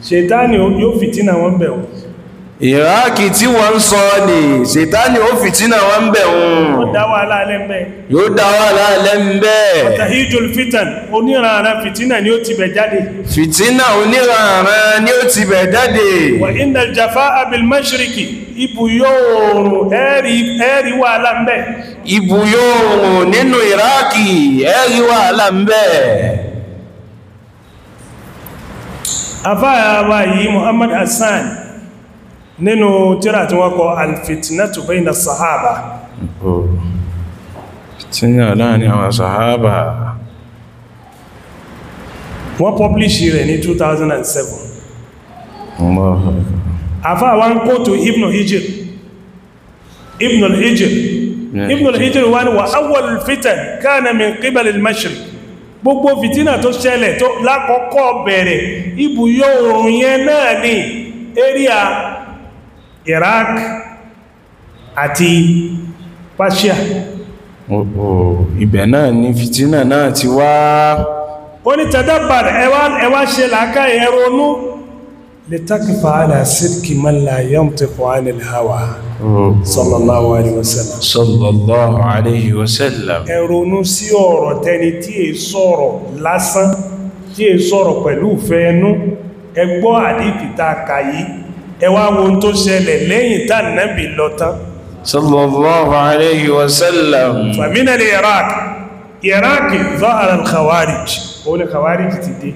ṣètánì yóò fìtínà wọn bẹ̀ wọ́n. Iraq tí wọ́n ń sọ ní ṣètánì ó fìtínà wọn bẹ̀ wọ́n. Ó dá wàhálà lẹ́m̀bẹ̀. Yóò dá wàhálà lẹ́m̀bẹ̀. Tahijul fitan, oníranran fìtínà ni ó ti bẹ̀ jáde. Fìtínà oníranran ni ó ti bẹ̀ jáde. Wa innal jafaa bil mashriqi, ibùyọ oòrùn ẹ̀rí wàhálà ń bẹ̀. Ibùyọ oòrùn nínú Iraq ẹ̀rí wàhálà ń bẹ̀. Afáà wa yìí Muhammad Hassan nínú tírà tí wọ́n kọ alfitnatu bayna sahaba. Fìtínà láàrin àwọn sahaba. Wọ́n publish rẹ̀ ní 2007. Àfáà wá ń kóòtù Ibn Hijr. Ibn al-Hijr. Ibn al-Hijr wá ní wa awwal fitan kana min qibal al-mashriq. Gbogbo fìtínà tó ṣẹlẹ̀ tó lákọ̀ọ́kọ́ bẹ̀rẹ̀ ibùyọ oòrùn yẹn náà ní area Iraq àti Persia. Ibẹ̀ náà ni fìtínà náà ti wá. Ó ní tadabbar, ẹwà ṣe làákà ẹ̀rọnú lè takifa ala sidki man la yantiqu anil hawa sallallahu alaihi wasallam. Sallallahu alaihi wasallam. Ẹ̀rọnú sí ọ̀rọ̀ tẹni tí è sọ̀rọ̀ lásán, tí è sọ̀rọ̀ pẹ̀lú ìfẹ́ ẹnu. Ẹ gbọ́ àdífì tá a kà yìí, ẹ wá wo ohun tó ṣẹlẹ̀ lẹ́yìn tá Nábì lọ tán. Sallallahu alayhi wa sallam. Famina al-Iraq, Iraq zahara al-Khawarij, òun ni Khawarij ti dé.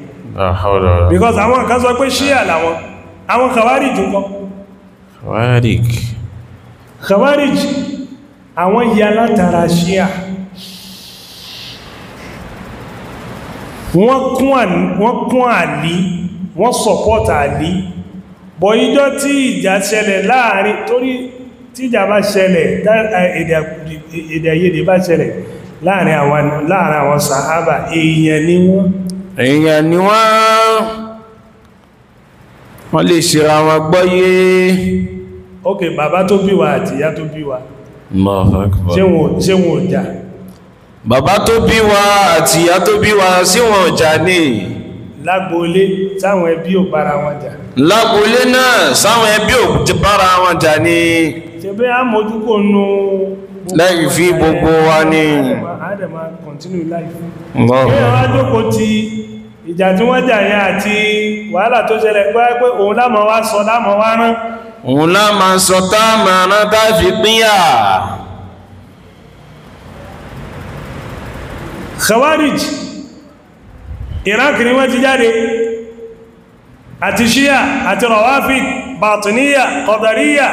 Because àwọn kan sọ pé Shia làwọn, àwọn Khawarij ńkọ́? Khawarij. Khawarij àwọn ya látara Shia. Wọ́n kún Àlí, wọ́n support Àlí. Bọ̀ ìjọ tí ìjà ṣẹlẹ̀ láàrin, torí tí ìjà bá ṣẹlẹ̀, èdè àìyedè bá ṣẹlẹ̀ láàrin àwọn sàhábà, èèyàn ni wọ́n. Èèyàn ni wọ́n, wọ́n lè ṣera wọn gbọ́yé. Ok, bàbá tó bí wa àti ìyá tó bí wa, ṣé wọn ò jà? Bàbá tó bí wa àti ìyá tó bí wa, sí wọn ò jà ní? Lágboolé sáwọn ẹbí ò bára wọn jà. Lágboolé náà sáwọn ẹbí ò bára wọn jà ní. Ṣe bí a mójúkò nú lẹ́yìn fi gbogbo wa ní. Àdẹ̀mà continue life. Kí wọ́n jókòó ti ìjà tí wọ́n jà yẹn àti wàhálà tó ṣẹlẹ̀ pé òun lámọ̀ wá sọ lámọ̀ wá rán. Òun lámọ̀ sọ táàmà rán tá fi pínyà. Khawarij Iraq ni wọ́n ti jáde, àti Shia àti Rawafid, Batiniya, Qadariya.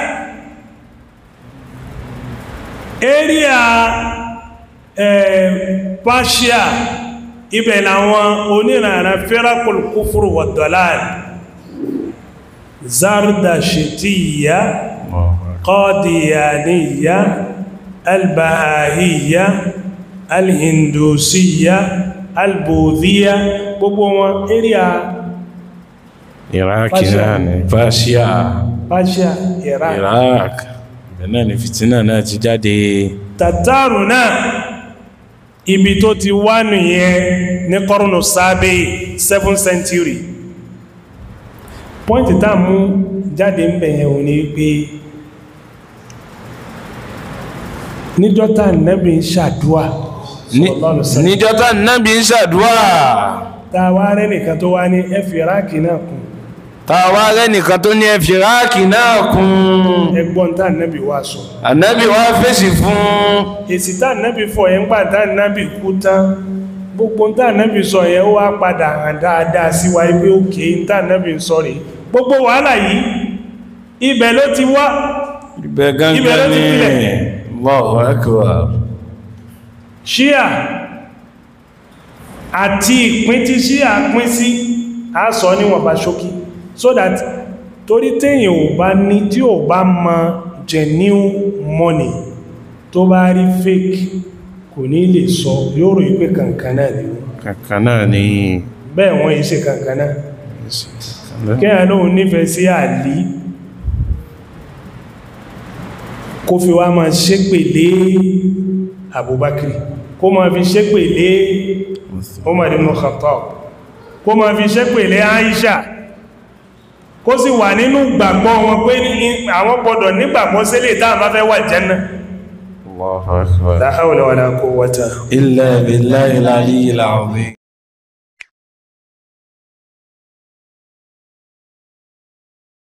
Area Persia, ibẹ̀ làwọn onírànà firaqul kufru wa dalal, Zardashitiyya, Qadiyaniyya, Al-Bahahiyya, Al-Hindusiyya, Al-Budhiyya, gbogbo wọn area Iraq náà ni Persia, Iraq, ibẹ̀ náà ni fìtínà náà ti jáde. Tàtàrù náà ibi tó ti wá nìyẹn ní kọrùnù sábẹ́ 7th century. Pọ́ìntì tá mú jáde ń bẹ̀yẹn ò ní pé níjọ́ta Nábì ń ṣàdúà, níjọ́ta Nábì ń ṣàdúà, tàwa rẹ̀ nìkan tó wá ní ẹ fi Iraki náà kún, tàwa rẹ̀ nìkan tó ní ẹ fi Iraki náà kún. Ẹgbọ́n tá Nábì wá sọ, Ànábì wá fèsì fún. Èsì tá Nábì fọ̀ yẹn gbà tá Nábì kú tán, gbogbo tá Nábì sọ yẹn ó wá padà hàn dáadáa sí wa pé òkè tá Nábì ń sọ rèé. Gbogbo wàhálà yìí ibẹ̀ ló ti wá, ibẹ̀ gangan ni. Allahu Akbar. Shia àti ìpín tí Shia pín sí a sọ níwọ̀nba ṣókí, so that torí téèyàn ò bá ní, tí ò bá mọ genuine money, tó bá rí fake kò ní lè sọ, yóò rò pé kankan náà ni. Kankan náà ni. Bẹ́ẹ̀ wọ́n yìí ṣe kankan náà. Kí ẹ̀ lóun nífẹ̀ẹ́ sí Àlí kó fi wá máa ṣépè lé Abubakar, kó máa fi ṣépè lé Umar ibn Khattab, kó máa fi ṣépè lé Aisha, kó sì wà nínú gbàgbọ́ wọn pé àwọn gbọ́dọ̀ nígbàgbọ́ sílé táwọn bá fẹ́ wà Jánnà. Allahu Akbar. La hawla wala quwwata illa billahil aliyyil azim.